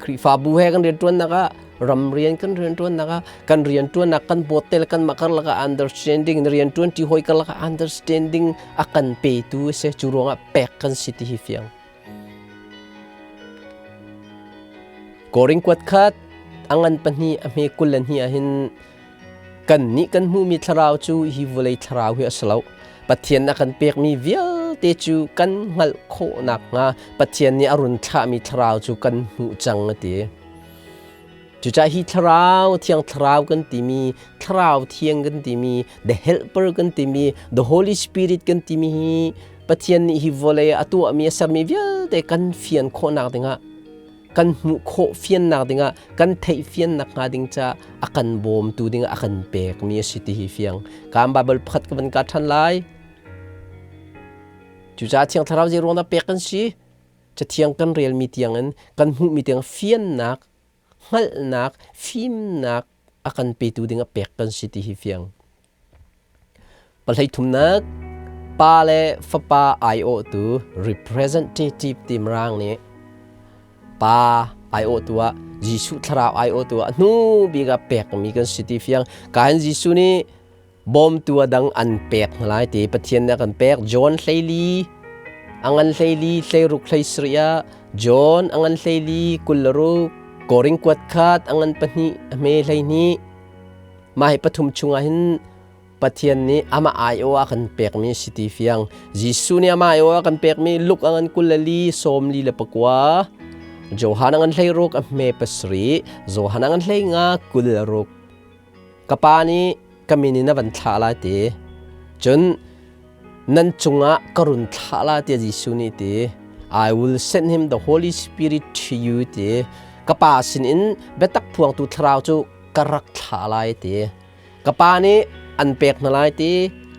Khrihfabu he kan rianṭuannak ah ram rian kan rianṭuannak ah kan rianṭuannak kan bawt te le kanmah karlak ah understanding na rianṭuanṭi hawi karlak ah understanding a kan petu a si cu ruangah pek kan si ti hi fiang Korin kuat khat a ngan pahnih a hme 22 ah hin Kannih kan hmuhmi thlarau cu hi vawlei thlarau hi a si lo. Pathian a kan pekmi vialte cu kan hngalh khawh nakhnga Pathian nih a run thlahmi thlarau cu kan hmuh cang a ti. Cucaah hi thlarau, thiang thlarau kan timi, thlarau thiang kan timi, the helper kan timi, the Holy Spirit kan timi hi Pathian nih hi vawlei ah a tuahmi a sermi vialte kan fian khawhnak dingah kan hmuh khawh fiannak dingah kan theih fiannak hnga ding ca a kan bawmtu dingah a kan pekmi a si ti hi fiang. Kan Bible pakhat ka van ka ṭhan lai. Cucaah Thiang Thlarau zei ruang dah pek kan si? Cathiang kan relmi tiangin kan hmuhmi tiang fiannak, hngalhnak, fimnak a kan petu dingah pek kan si ti hi fiang. Pahlei thumnak, pa le fapa aiawhtu representative ti Mirang nih pa aiawhtu ah Jesuh thlarau aiawhtu ah hnu bik ah pekmi kan si ti fiang. Kahin Jesuh nih bawmtu a dang an pek hna lai ti Pathian nih a kan pek. John 14 a ngan 14 16 17 ah John a ngan 14 26 Korin kuat khat a ngan 2 a hme 12 mah hi pathum chungah hin Pathian nih amah aiawh a kan pekmi si ti fiang. Jesuh nih amah aiawh a kan pekmi Luke a ngan 24 49 Johan a ngan 16 a hme 7 Johan a ngan 15 26 Ka pa nih ka min in a van thlah lai ti. Cun nan cungah ka run thlah lai tiah Jesuh nih ti. I will send him the Holy Spirit to you ti. Ka pa sinin biatak phuangtu thlarau cu ka rak thlah lai ti. Ka pa nih an pek hna lai ti.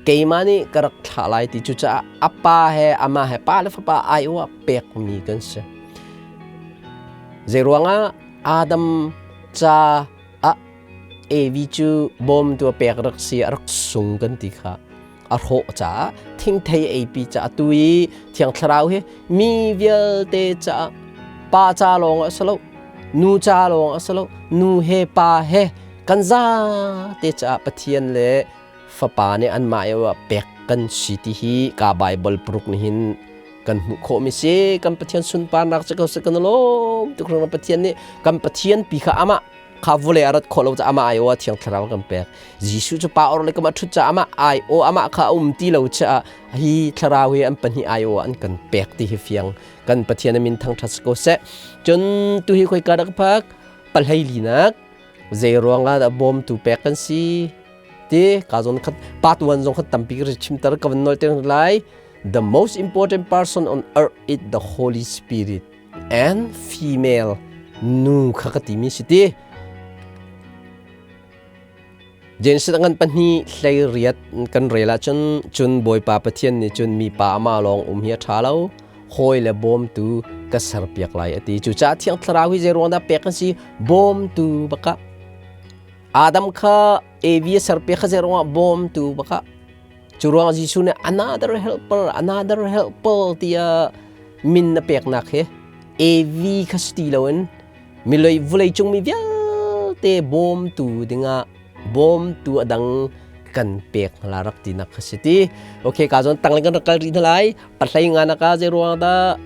Keimah nih ka rak thlah lai ti. Cucaah a pa he amah he pa le fapa aiawh ah pekmi kan si. Zeiruangah Adam ca ah Evi cu bawmtu a pek rak si a rak sung kan ti kha a hrawh caah thingthei eipi caah tu i thiang thlarau hi mi vialte caah pa ca lawng a si lo nu ca lawng a si lo nu he pa he kan zate caah Pathian le fapa nih anmah ah pek kan si ti hi ka Bible pruk nih hin kan hmuh khawhmi si kan Pathian sunparnak cu ko si kan lawm tuk hringhran Pathian nih kan Pathian pi kha amah kha vawlei a rat khawh lo caah amah aiawh ah Thiang Thlarau kan pek Jesuh cu pa or le kamah ṭhut caah amah aiawh amah kha a um ti lo caah hi Thlarau hi an pahnih aiawh ah an kan pek ti hi fiang kan Pathian a min thangṭhat si ko seh cun tu hi khoika dah ka phak pahlei linak zei ruangah dah bawmtu pek kan si ti ka zawn khat pa tuan zong khat tampi ka chimter ka van nawl te lai The most important person on earth is the Holy Spirit and female nu kha ka timi si ti. Genesis ngan pahnih hlei riat kan rel ahcun cun Bawipa Pathian nih cun mipa amah lawng um hi a ṭha lo hawi le bawmtu ka serpiak lai a ti. Cucaah Thiang Thlarau hi zei ruang dah pek an si? Bawmtu baka. Adam kha Evi a serpiak kha zei ruangah bawmtu baka. Cu ruang Jesuh nih another helper, another helper tiah min na peknak hi AV kha si ti loin miloi vulei cung mi vialte bawmtu dingah bawmtu a dang kan pek hna rak tinak kha si ti. Okay, ka zawn tang kan rak kal rih hna lai. Pahlei nga na ka zei ruang dah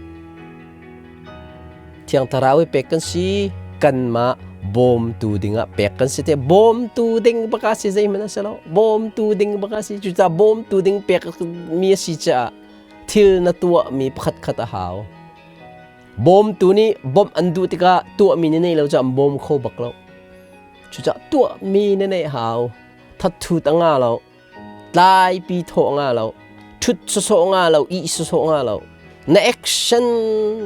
Thiang Thlarau hi pek kan si, kanmah bawmtu dingah pek kan si te. Bawmtu ding baka si zeihmanh a si lo. Bawmtu ding baka si. Cucaah bawmtu ding pek mi a si caah thil na tuahmi pakhat khat a hau. Bawmtu nih bawmh an duh tikah tuahmi na nei lo caah an bawm kho bak lo. Cucaah tuahmi na neih hau. Thatthut a nga lo. Tlaipi thawh nga lo, ṭhut sawsawh nga lo, ih sawsawh nga lo. Na action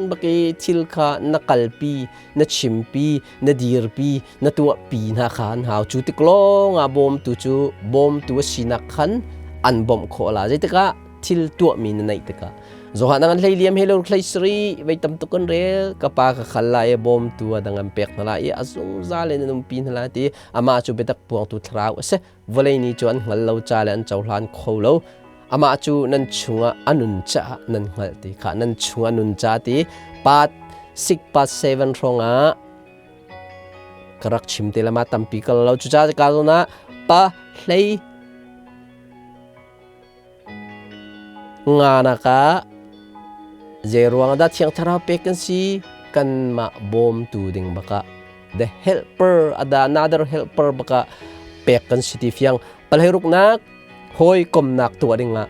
bak i thil kha na kalpi, na chimpi, na dirpi, na tuahpi hna kha an hau. Cu tik lawng ah bawmtu cu bawmtu a sinak khan an bawmh khawh la. Zeitikah thil tuahmi na neih tikah. Johan an hlei liam he lo hlei sari vei tam tuk kan rel ka pa ka khal lai i bawmtu a dang an pek hna lai i a zungzal in an umpi hna lai ti amah cu biatak puangtu thlarau a si. Vawlei nih cu an hngal lo ca le an cohlan kho lo. Amah cu nan chungah a nun caah nan hngalh ti kha nan chungah nun ca ti part 6 part 7 hrawngah ka rak chim te lama tampi kal lo cucaah ka zawn ah pa hlei Nga nak ah zei ruang dah Thiang Thlarau pek kan si? Kanmah bawmtu ding bakah the helper ada another helper bakah pek kan si ti fiang. Palhei-ruknak hawikomnak tuah dingah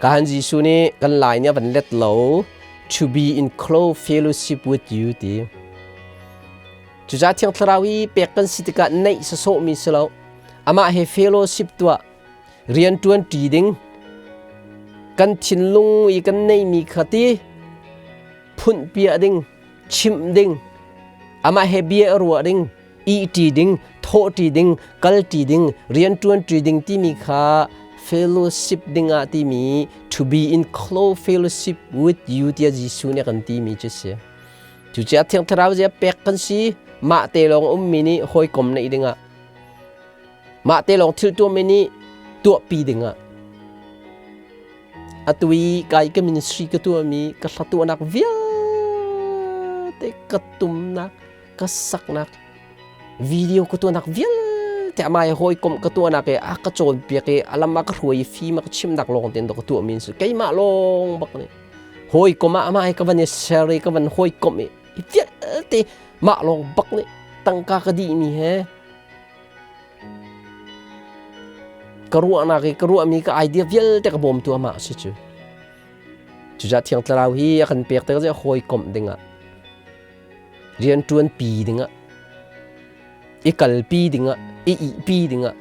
kahan Jesuh nih kan lai nih a van let lo to be in close fellowship with you ti. Cucaah Thiang Thlarau hi pek kan si tikah neih sasawhmi si lo. Amah he fellowship tuah, rianṭuan ṭi ding, kan thinlung i kan neihmi kha ti phunh piah ding, chimh ding, amah he bia ruah ding, ihṭi ding, thawhṭi ding, kalṭi ding, rianṭuan ṭi ding timi kha fellowship dingah timi to be in close fellowship with you tiah Jesuh nih a kan timi cu si. Cucaah Thiang Thlarau zia pek kan si, mah te lawng ummi nih hawikom neih dingah, mah te lawng thil tuahmi nih tuahpi dingah, atu i kai ka ministry ka tuahmi ka hla tuahnak vialte ka tumnak ka saknak video ka tuahnak vialte amah he hawikom ka tuahnak i a ka cawnpiak i a lam a ka hruai i fim a ka chimnak lawng tein ka tuahmi an si keimah lawng bak nih hawikom ah amah he ka van i ser i ka van hawikom i vialte mah lawng bak nih tangka ka dihmi he ka ruahnak i ka ruahmi ka idea vialte ka bawmtu amah a si cu. Cucaah Thiang Thlarau hi a kan pek tik ah hawikomh dingah rianṭuanpi dingah i kalpi dingah i ihpi dingah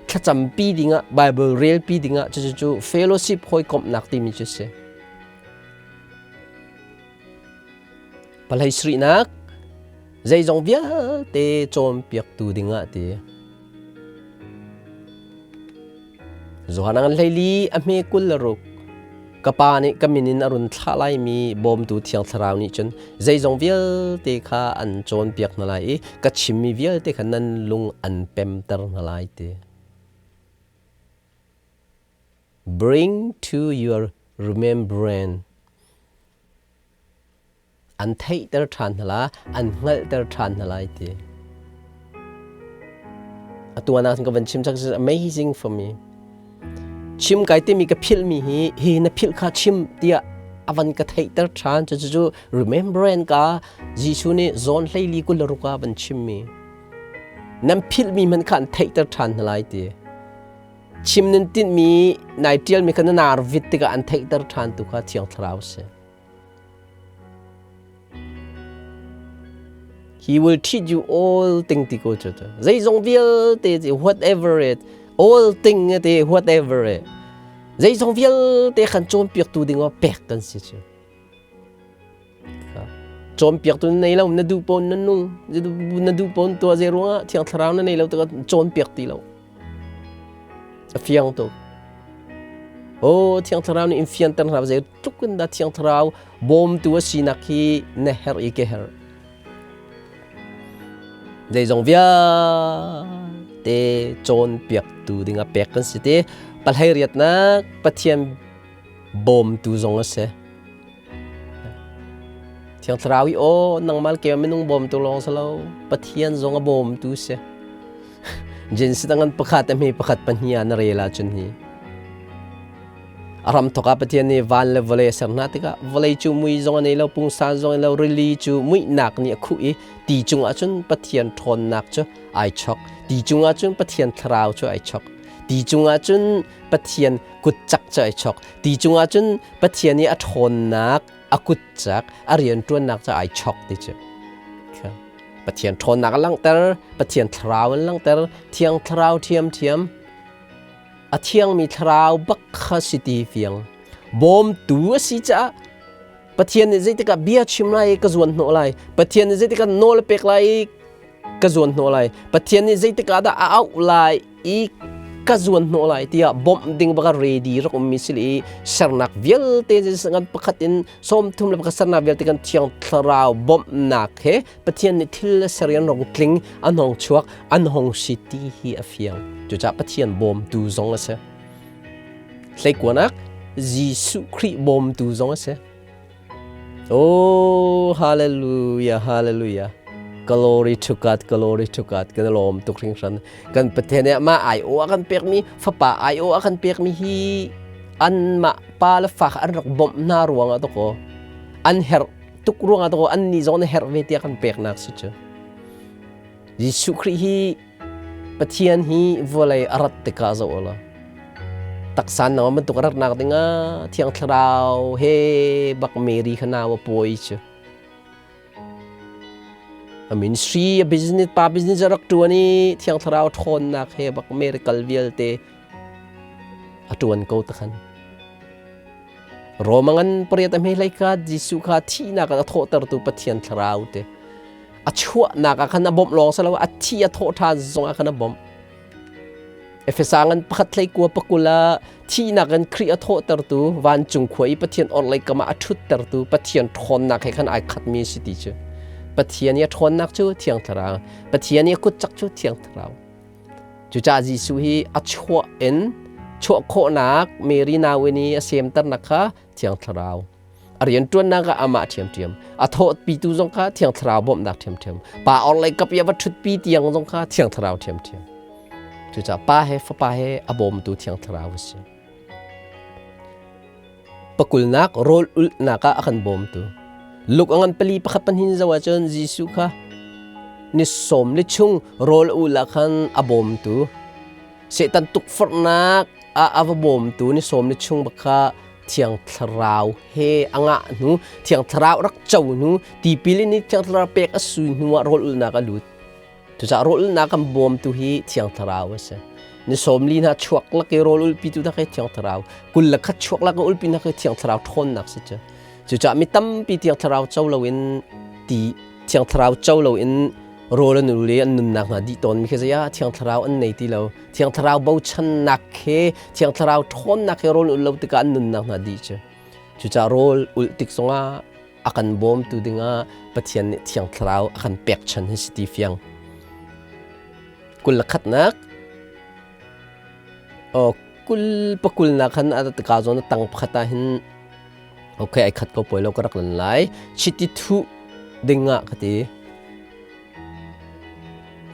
thlacampi dingah Bible relpi dingah cucu cu fellowship hawikomhnak timi cu si. Palhei sarihnak zeizong vialte cawnpiaktu dingah ti. Johan an hleili a hme 26 ka pa nih ka min in a run thlah laimi bawmtu Thiang Thlarau nih cun zeizong vialte kha an cawnpiak hna lai i ka chimmi vialte kha nan lung an pemter hna lai ti. Bring to your remembrance an theihter ṭhan hna la, an hngalhter ṭhan hna lai ti. Atu ah ka van chim chak is amazing for me. Chim kai timi ka philh mi hi hi na philh kha chim tiah avan ka theihter ṭhan cu cu remembrance ka Jesuh nih zawn hleili kul le ruk ah van chim mi nan philh mi hmanh kha an theihter ṭhan hna lai ti. Chim nan tinh mi nai ṭial mi kha na nar vit tikah an theihter ṭhan tu kha Thiang Thlarau si. He will teach you all thing ti ko cu zeizong vialte whatever it all thing te whatever it zeizong vialte khan cawnpiaktu ding ah pek kan si cu cawnpiaktu na nei lo na duh pawn na nung na duh pawn tuah zei ruangah thiang thlarau na nei lo tikah cawnpiak ti lo A fiang tuk. Oh, Thiang Thlarau nih in fianter hna zei tluk in dah Thiang Thlarau bawmtu a sinak hi na herh i ka herh. Zeizong vialte cawnpiaktu dingah pek kan si ti. Palhei riatnak Pathian bawmtu zong a si. Thiang Thlarau i aw nangmal ke minung bawmtu lawng si lo Pathian zong a bawmtu si. Jinsi tangan pakhat hme pakhat pahnih ah na rel ahcun hi a ram thok ah Pathian nih van le vawlei a ser hna tikah vawlei cu mui zong a nei lo pungsan zong a lo rili cu muihnak nih a khuh i ti cungah cun Pathian ṭhawnnak cu ai chok ti cungah cun Pathian thlarau cu ai chok ti cungah cun Pathian kutcak cu ai chok ti cungah cun Pathian i a ṭhawnnak a kutcak a rianṭuannak cu ai chok ti cu Pathian ṭhawnnak a langhter Pathian thlarau an langhter Thiang Thlarau ṭhiamṭhiam a thiangmi thlarau bak kha si ti fiang bawmtu a si caah Pathian nih zeitikah bia chim lai i ka zuan hnawh lai Pathian nih zeitikah nawl a pek lai i ka zuan hnawh lai Pathian nih zeitikah dah a auh lai i ka zuan hnawh lai tiah bawmh ding baka ready rak ummi si i sernak vialte ngan pakhat in 31 le pakhat sernak vialte kan thiang thlarau bawmhnak he Pathian nih thil le ser an rong tling an hong chuak an hong si ti hi a fiang cucaah Pathian bawmtu zong a si hleikuanak Jesuh Khrih bawmtu zong a si Oh, hallelujah, hallelujah. Glory to God, glory to God. Kan lawm tuk hringhran. Kan Pathian nih mah ai aw a kan pekmi, fapa ai aw a kan pekmi hi an mah pa le fa kha an rak bawmh hna ruangah to ko an herh tuk ruangah to ko an nih zong na herh ve tiah kan peknak si cu. Jesuh Khrih hi Pathian hi vawlei a rat tikah zoh u law taksa nang bantuk a ratnak dingah Thiang Thlarau he bak Mary kha nau a pawi cu. A ministry, a business, pa business a rak ṭuan i Thiang Thlarau ṭhawnnak he bak miracle vialte a ṭuan ko takhan. Roma ngan pariat a hme hlei kha Jesuh kha thihnak ah a thawhtertu Pathian Thlarau te a chuahnak ah khan a bawmh lawng si lo a thi a thawh ṭhan zong ah khan a bawmh. Efesa ngan pakhat hlei kua pakul ah thihnak in Khrih a thawhtertu vancung khua i Pathian orhlei kam ah a ṭhuttertu Pathian ṭhawnnak he khan ai khatmi si ti cu. Pathian i a ṭhawnnak cu Thiang Thlarau, Pathian i a kutcak cu Thiang Thlarau. Cucaah Jesuh hi a chuah in chuah khawhnak Mary nauinn i a semternak kha Thiang Thlarau. A rianṭuannak ah amah ṭhiamṭhiam. A thawhpitu zong kha Thiang Thlarau bawmhnak ṭhiamṭhiam. Pa orhlei kap i a va ṭhutpi tiang zong kha Thiang Thlarau ṭhiamṭhiam. Cucaah Pa he Fapa he a bawmtu Thiang Thlarau a si. Pakulnak rawl ulhnak ah a kan bawmtu. Luk a ngan pali pakhat pahnih zoh ahcun Jesuh kha ni sawm li chung rawl ul ah khan a bawmtu. Satan tukforhnak ah a va bawmtu ni sawm li chung bak kha Thiang Thlarau he a ngah hnu, Thiang Thlarau rak co hnu, tipil in Thiang Thlarau pek a sui hnu ah rawl ulhnak a lut. Cucaah rawl ulhnak kan bawmtu hi Thiang Thlarau a si. Ni sawmli hna chuak lak i rawl ulhpitu hna khi Thiang Thlarau, 21 chuak lak i ulhpi hna khi Thiang Thlarau ṭhawnnak si cu. Cucaah mi tampi Thiang Thlarau co loin ti Thiang Thlarau co loin rawl an ul i an nunnak hna dih tawn mi khi zei ah Thiang Thlarau an nei ti lo. Thiang Thlarau bochannak he Thiang Thlarau ṭhawnnak he rawl ulh lo tikah an nunnak hna dih cu. Cucaah rawl ulh tik zongah a kan bawmtu dingah Pathian nih Thiang Thlarau a kan pekchan hi si ti fiang. 21nak o kul pakulnak khan a ka zawn tang pakhat ah hin okay ai khat ko poi lo ka rak lan lai chiti thu dingah ka ti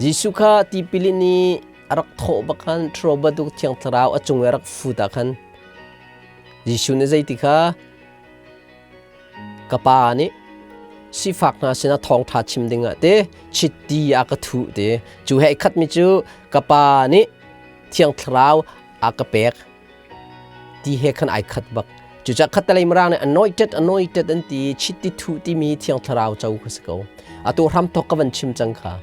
Jesuh kha tipil in i a rak thawh bak khan ṭhuro bantuk Thiang Thlarau a cung i a rak fut ah khan Jesuh nih zeiti kha ka pa nih sifak hna sinah thawngṭha chim dingah te chiti a ka thuh te cu he khatmi cu ka pa nih Thiang Thlarau a ka pek ti he khan ai khat bak. Cucaah khattelei Mirang nih anointed anointed an ti chiti thuh timi Thiang Thlarau co kha si ko. Atu hramthawk ka van chim cang kha.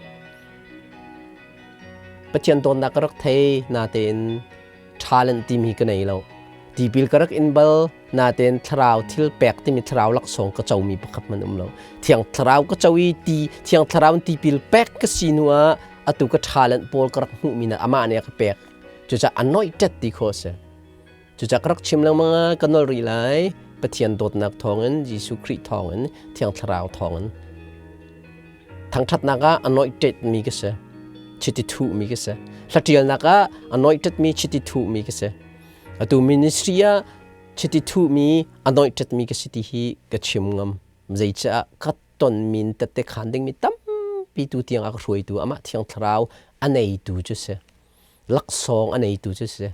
Pathian dawtnak ka rak thei natein talent timi ka nei lo. Tipil ka rak in bal natein thlarau thil pek timi thlarau laksawng ka comi pakhat man um lo. Thiang Thlarau ka co i ti Thiang Thlarau in tipil pek ka si hnu ah atu ka talent pawl ka rak hmuhmi na amah nih a ka pek. Cucaah anointed ti khawh a si. Cucaah ka rak chim lengmang ah ka nol rih lai. Pathian dawtnak thawngin, Jesuh Khrih thawngin, Thiang Thlarau thawngin. Thangṭhatnak ah anointed mi ka si. Chiti thuhmi ka si. Hlatialnak ah anointed mi chiti thuhmi ka si. Atu ministry ah chiti thuhmi anointed mi ka si ti hi ka chim ngam. Zeicah ka tonmi in tette khan dingmi tampi tu tiang a ka hruaitu amah Thiang Thlarau a neitu cu si. Laksawng a neitu cu si.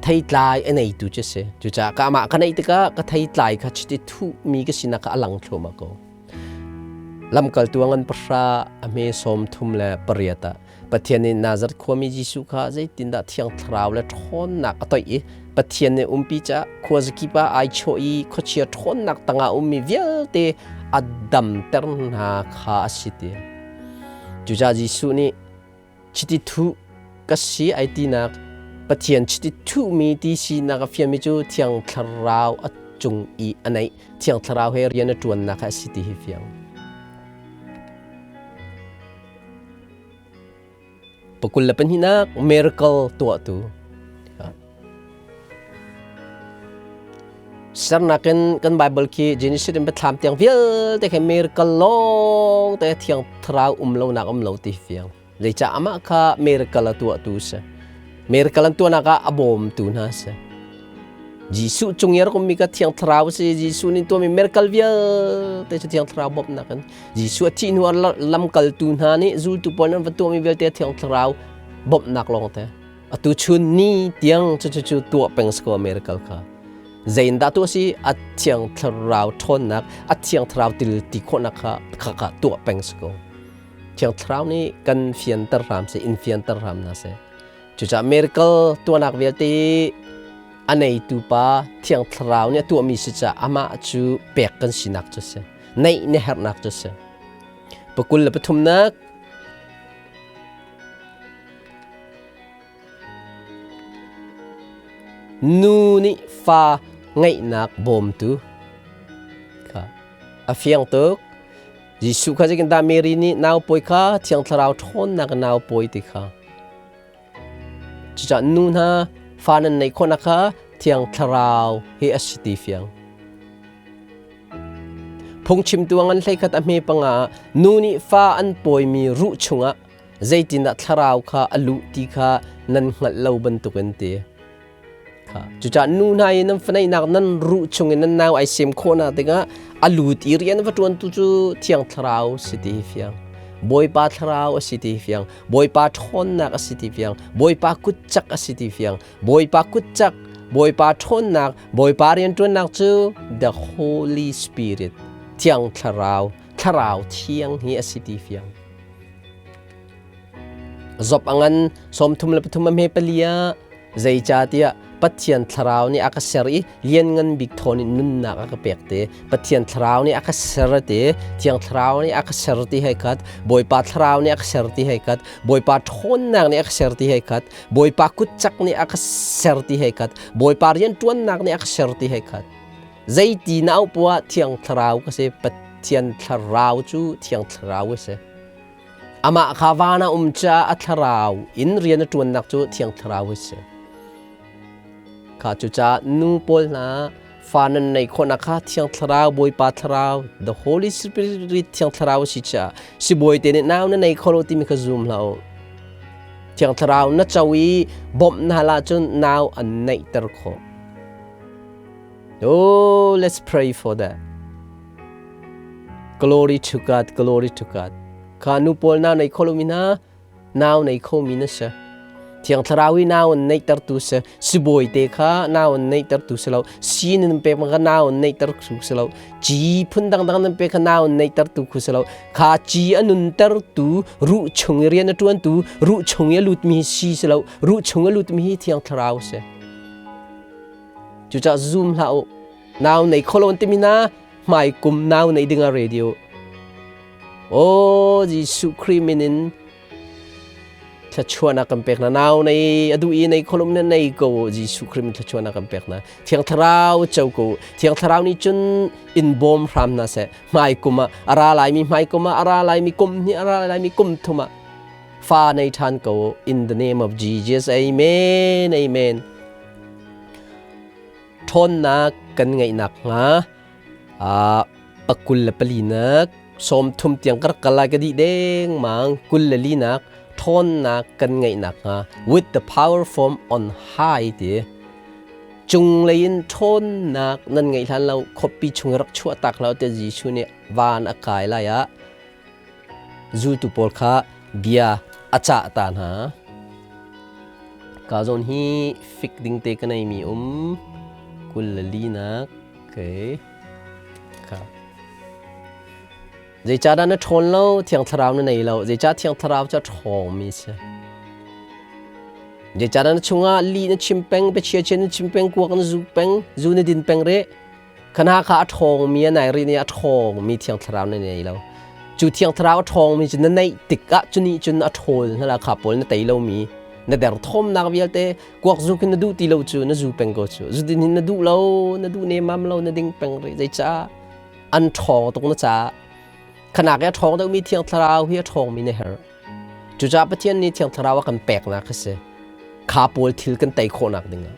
Theitlai a neitu cu si. Cucaah ka amah ka neih tikah ka theitlai kha chiti thuhmi ka sinak kha a lang thluahmah ko. Lamkaltu a ngan pahra a hme 38 ah Pathian nih Nazareth khuami Jesuh kha zeitindah Thiang Thlarau le ṭhawnnak a toih i Pathian nih umpi caah khuazakip ah ai chawh i khuachia ṭhawnnak tangah ummi vialte a damter hna kha a si ti. Cucaah Jesuh nih chiti thuh ka si ai tinak Pathian chiti thuhmi ti sinak a fianmi cu Thiang Thlarau a cung i a neih Thiang Thlarau he rian a ṭuannak kha a si ti hi fiang. 22nak miracle tuahtu sernak in kan Bible khi Genesis in Biathlam tiang vialte khi miracle lawng te thiang thlarau um lo nak um lo ti fiang zeicah amah kha miracle a tuahtu si miracle an tuahnak ah a bawmtu hna si Jesuh cung i a rak ummi kha Thiang Thlarau a si. Jesuh nih tuahmi miracle vialte cu Thiang Thlarau bawmhnak in Jesuh a thih hnu ah lamkaltu hna nih zultu pawl an va tuahmi vialte Thiang Thlarau bawmhnak lawngte. Atu chun ni tiang cu cu cu tuah peng si ko miracle kha. Zeindah tuah si a Thiang Thlarau ṭhawnnak, a Thiang Thlarau til ti khawhnak kha kha kha tuah peng si ko. Thiang Thlarau nih kan fianter hram seh, in fianter hram hna seh. Cucaah miracle tuahnak vialte a neitu pa Thiang Thlarau nih a tuahmi si caah amah cu pek kan sinak cu a si. Neih na herhnak cu a si. Pakul le pathumnak. Nu nih fa ngeihnak bawmtu kha a fiang tuk. Jesuh kha zeitindah Mary nih nau pawi kha Thiang Thlarau ṭhawnnak in nau pawi ti kha. Cucaah nu hna fa nan neih khawhnak kha Thiang Thlarau hi a si ti fiang. Phungchimtu a ngan hleikhat a hme panga ah nu nih fa an pawimi ruh chungah zeitindah thlarau kha a luh ti kha nan hngalh lo bantukin ti. Kha. Cucaah nu hna i nan faneihnak nan ruh chungin nan nau ai sem khawhnak dingah a lut i rian va ṭuantu cu Thiang Thlarau si ti hi fiang. Bawipa Thlarau a si ti hi fiang. Bawipa ṭhawnnak a si ti fiang. Bawipa kutcak a si ti fiang. Bawipa kutcak, Bawipa ṭhawnnak, Bawipa rianṭuannak cu the Holy Spirit, Thiang Thlarau, Thlarau Thiang hi a si ti fiang. Job a ngan 33 a hme pali ah zeicahtiah Pathian thlarau nih a ka ser i lianngan bik thawn in nunnak a ka pek te. Pathian thlarau nih a ka ser te, Thiang thlarau nih a ka ser ti hei khat, Bawipa thlarau nih a ka ser ti hei khat, Bawipa ṭhawnnak nih a ka ser ti hei khat, Bawipa kutcak nih a ka ser ti hei khat, Bawipa rianṭuannak nih a ka ser ti hei khat. Zeiti na auh poah Thiang Thlarau ka si. Pathian Thlarau cu Thiang Thlarau a si. Amah kha van ah um caah a thlarau in rian a ṭuannak cu Thiang Thlarau a si. Kha cucaah nu pawl hna fa nan neih khawhnak kha Thiang Thlarau, Bawipa Thlarau, the Holy Spirit Thiang Thlarau a si caah sibawi te nih nau na nei kho lo timi kha zum hlah u. Thiang Thlarau na co i bawmh na hal ahcun nau an neihter khawh. Oh, let's pray for that. Glory to God, glory to God. Kha nu pawl nau nei kho lomi hna, nau nei khomi na si. Thiang Thlarau i nau an neihtertu si. Sibawi te kha nau an neihtertu si lo. Si nan pek ma kha nau an neihter tu si lo. Ci phun dangdang nan pek kha nau an neihtertu khu si lo. Kha ci a nuntertu, ruh chung i rian a ṭuantu, ruh chung i a lutmi si si lo. Ruh chung a lutmi hi Thiang Thlarau si. Cucaah zum hlah u. Nau nei kho lo an timi na hmai kum nau nei ding ah radio. Oh Jesuh Khrih min in thluachuahnak kan pek na nau nei adu i nei kholum na nei ko Jesuh Khrih min thluachuahnak kan pek na Thiang Thlarau cho ko Thiang Thlarau nih cun in bawm hram na seh hmai kum ah a ra lai mi hmai kum ah a ra lai mi kum hnih a ra lai mi kum thum ah fa nei ṭhan ko in the name of Jesus amen amen ṭhawnnak kan ngeihnak hnga pakul le palinak 30 tiang ka rak kal lai ka dih dengmang 24nak ṭhawnnak kan ngeihnak hnga with the power from on high ti cunglei in ṭhawnnak nan ngeih hlan lo khuapi chung rak chuah tak lo te Jesuh nih van a kai lai ah Zultu pawl kha bia a cah ta hna. Ka zawn hi fik ding te ka neimi um 24nak okay. Kha. Zeicahdah na ṭhawn lo? Thiang Thlarau na nei lo. Zeicah Thiang Thlarau cu a ṭhawngmi si? Zeicahdah na chungah lih na chim peng, biachia chia na chim peng, kuak na zu peng, zu na din peng rih? Khana kha a ṭhawngmi a nai rih nih a ṭhawngmi Thiang Thlarau na nei lo. Cu Thiang Thlarau a ṭhawngmi cu na neih tikah cu nih cun a ṭhawl hna la kha pawl na tei lomi na derthawmnak vialte kuak zu khi na duh ti lo cu na zu peng ko cu zu din hin na duh lo na duh nemam lo na ding peng rih zeicah an ṭhawng tuk na caah khanak i a ṭhawng deuhmi Thiang Thlarau hi a ṭhawngmi na herh cucaah Pathian nih Thiang Thlarau a kan peknak a si kha pawl thil kan tei khawhnak dingah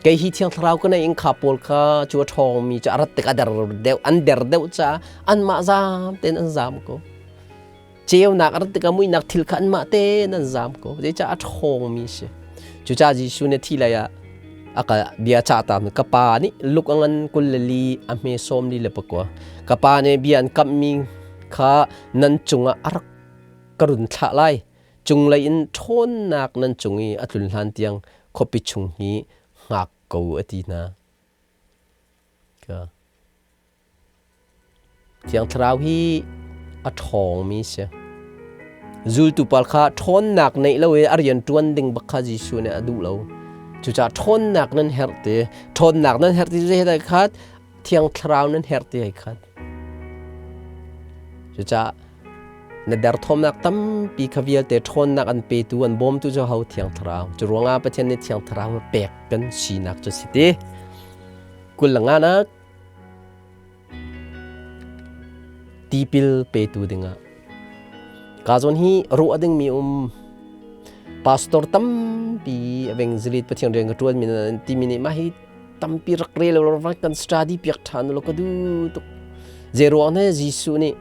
Kei hi Thiang Thlarau ka nei in kha pawl kha cu a ṭhawngmi cu a rat tik a der deuh an der deuh caah anmah zaam tein an zaam ko. Ceunak a rat tikah muihnak thil kha anmah tein an zaam ko. Zeicah a ṭhawngmi si. Cucaah Jesuh nih thi lei ah a ka bia cah ta ka pa nih luk a ngan 24 a hme 44 ka pa nih bia an kamhmi kha nan cungah a rak ka run thlah lai cunglei in ṭhawnnak nan cung i a tlun hlan tiang khuapi chung hi hngak ko a ti hna. Thiang Thlarau hi a ṭhawngmi si. Zultu pawl kha ṭhawnnak neih lo i a rian ṭuan ding bak kha Jesuh nih a duh lo. Cucaah ṭhawnnak nan herh ti, ṭhawnnak nan herh ti cu zei khat, Thiang Thlarau nan herh ti hei khat. Cucaah Na derthawmnak tampi kha vialte ṭhawnnak an petu an bawmtu cu ho Thiang Thlarau. Cu ruangah Pathian nih Thiang Thlarau pek kan sinak cu si ti. Kul le nganak tipil petu dingah ka zawn hi ruah dingmi um pastor tampi evangelist Pathian rian ka ṭuan mi timi nih mah hi tampi rak rel lo rak kan study piak ṭhan lo ka duh tuk. Zei ruang he Jesuh nih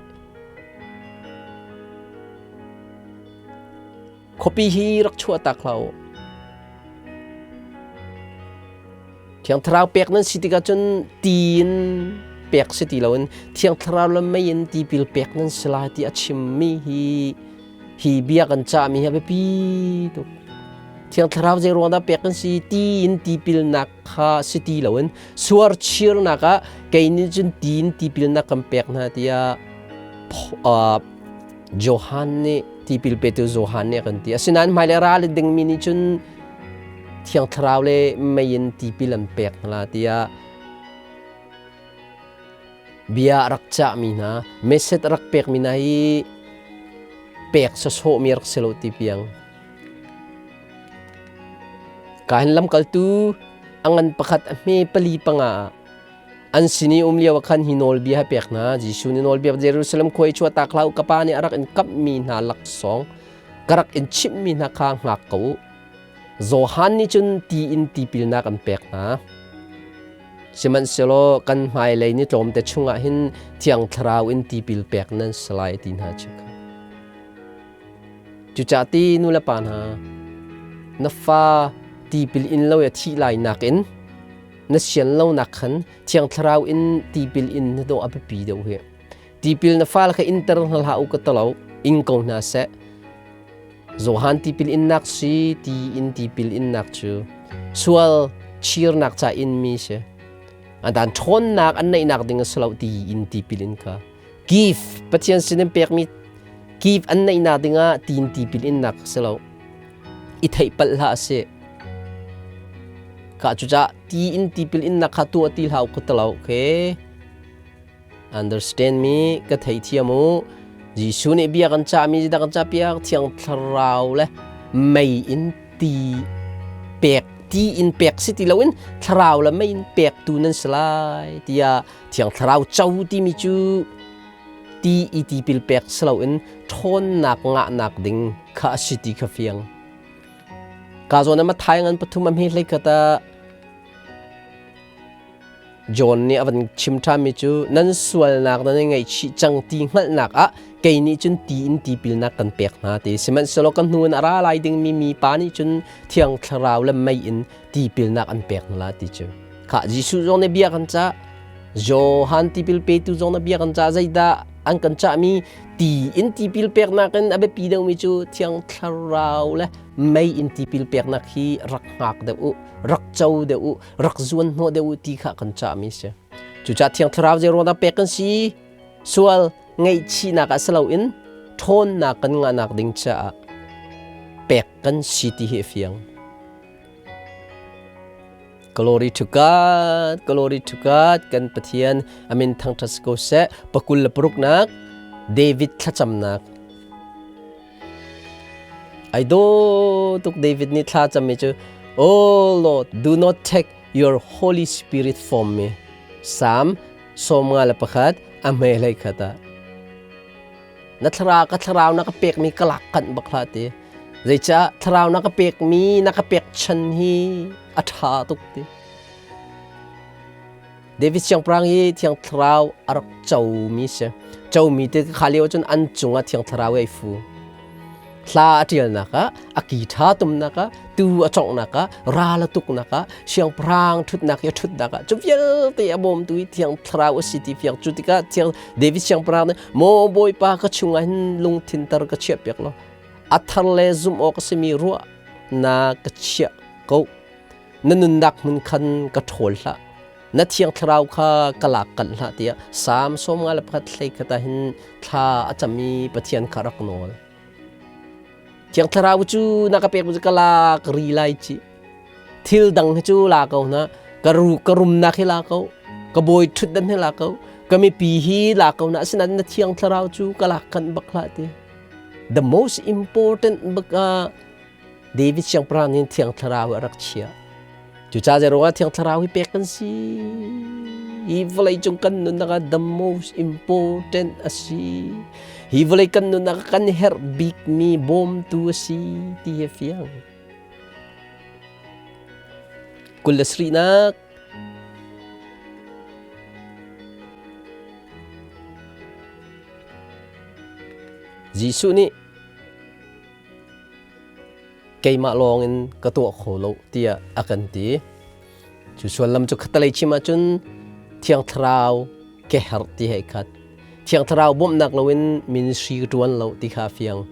khuapi hi rak chuah tak hlah u. Thiang Thlarau pek nan si tikah cun ti in pek si ti loin Thiang Thlarau le mei in tipil pek nan si lai ti a chimmi hi hi bia kan cahmi hi a biapi tuk. Thiang Thlarau zei ruang dah pek kan si ti in tipilnak kha si ti loin suarchirnak ah kei nih cun ti in tipilnak kan pek hna tiah Johan nih tipil petu Johan nih a kan ti. Asinain hmailei ral i dingmi nih cun Thiang Thlarau le mei in tipil an pek hna tiah bia a rak cahmi hna, message a rak pekmi hna hi pek sawsawhmi rak si lo ti piang. Ka hin lamkaltu a ngan pakhat a hme pali panga ah an sin i um lio ah khan hi nawlbia a pek hna. Jesuh nih nawlbia Jerusalem khua i chuahtak hlah u, ka Pa nih a rak in kamhmi hna laksawng ka rak in chimhmi hna kha hngak ko u. Johan nih cun ti in tipilnak an pek hna. Sihmanhsehlaw kan hmailei ni tlawmte chungah hin Thiang Thlarau in tipil pek nan si lai ti hna cu kha. Cucaah ti nu le pa hna, na fa tipil in lo i a thih lai nakin na sian lonak khan Thiang Thlarau in tipil in na dawh a biapi deuh hi. Tipil na fale kha inter hna hlah u ka talo, ing ko hna seh. Johan tipil innak si ti in tipil innak cu sual chirnak ca in mi si. An ṭhawnnak an neihnak ding a si lo ti in tipil in kha. Give Pathian sin in pekmi give an neihnak dingah ti in tipil innak si lo. I theih palh hlah a si. Ka cucah ti in tipil innak kha tuah ti hlah u ka talo, okay? Understand me ka theithiam u. Jesuh nih bia kan cahmi dah kan cahpiak Thiang Thlarau le mei in ti pek ti in pek si ti loin Thlarau le mei in pek tu nan si lai tiah Thiang Thlarau co timi cu ti i tipil pek si loin ṭhawnnak ngahnak ding kha a si ti kha fiang. Ka zawn ah Matthai ngan pathum a hme hlei khat ah John nih a van chim ṭhanmi cu nan sualnak nan i ngaihchih cang ti hngalhnak ah kei nih cun ti in tipilnak kan pek hna ti. Sihmanhsehlaw ka hnu in a ra lai dingmi mipa nih cun Thiang Thlarau le mei in tipilnak an pek hna la ti cu. Khah Jesuh zong nih bia kan cah, Johan tipil petu zong nih bia kan cah, zeidah an kan cahmi ti in tipil peknak in a biapi deuhmi cu Thiang Thlarau le mei in tipil peknak hi rak hngak deuh u, rak co deuh u, rak zuan hnawh deuh u ti kha kan cahmi si. Cucaah Thiang Thlarau zei ruangah pek kan si? Sual ngaihchihnak ah si loin ṭhawnnak kan ngahnak ding caah pek kan si ti hi a fiang. Glory to God, glory to God, kan Pathian amin thangṭhat si ko seh. Pakul le paruknak David thlacamnak. Ai daw tuk David nih thla cammi cu Oh Lord, do not take your Holy Spirit from me. Psalm 51 a hme hlei khat ah. Na thlarau ka thlarau na ka pekmi ka lak kanh bak hlah ti. Zeicah thlarau na ka pekmi na ka pek chan hi a ṭha tuk ti. David siangpahrang hi Thiang Thlarau a rak comi si. Comi te kha lio cun an cungah Thiang Thlarau ai fu. Hla a ṭialnak ah, a ki ṭha tumnak ah, tu a conghnak ah, ral a tuknak ah, siangpahrang ṭhutnak i a ṭhutnak ah, cu vialte a bawmtu hi Thiang Thlarau a si ti fiang. Cu tikah Thiang David siangpahrang nih, Maw Bawipa ka chungah hin lungthin tar ka chiahpiak law, a thar le zumh awk a simi ruah na ka chiah ko. Na nunnak hmun khan ka ṭhawl hlah. Na thiang thlarau kha ka lak kanh hlah tiah Salm 51 hlei khat ah hin thla a cam i Pathian kha rak nawl. Thiang thlarau cu na ka pek cu ka lak ri lai ci. Thil dang hi cu la ko na ka ru ka rumnak hi la ko ka bawi ṭhutdan hi la ko ka mipi hi la ko na asinain na thiang thlarau cu ka lak kanh bak hlah ti. The most important bak ah David siangpahrang nih Thiang Thlarau a rak chiah. Cucaah zeiruangah Thiang Thlarau hi pek kan si? Hi vawlei cung kan nunnak ah the most important a si. Hi vawlei kan nunnak ah kan herh bikmi bawmtu a si ti hi a fiang. 27nak Jesuh nih keimah lawngin ka tuah kho lo tiah a kan ti. Cu sullam cu khatalei chim ahcun Thiang Thlarau ke herh ti hei khat. Thiang Thlarau bawmhnak loin ministry ka ṭuan lo ti kha a fiang.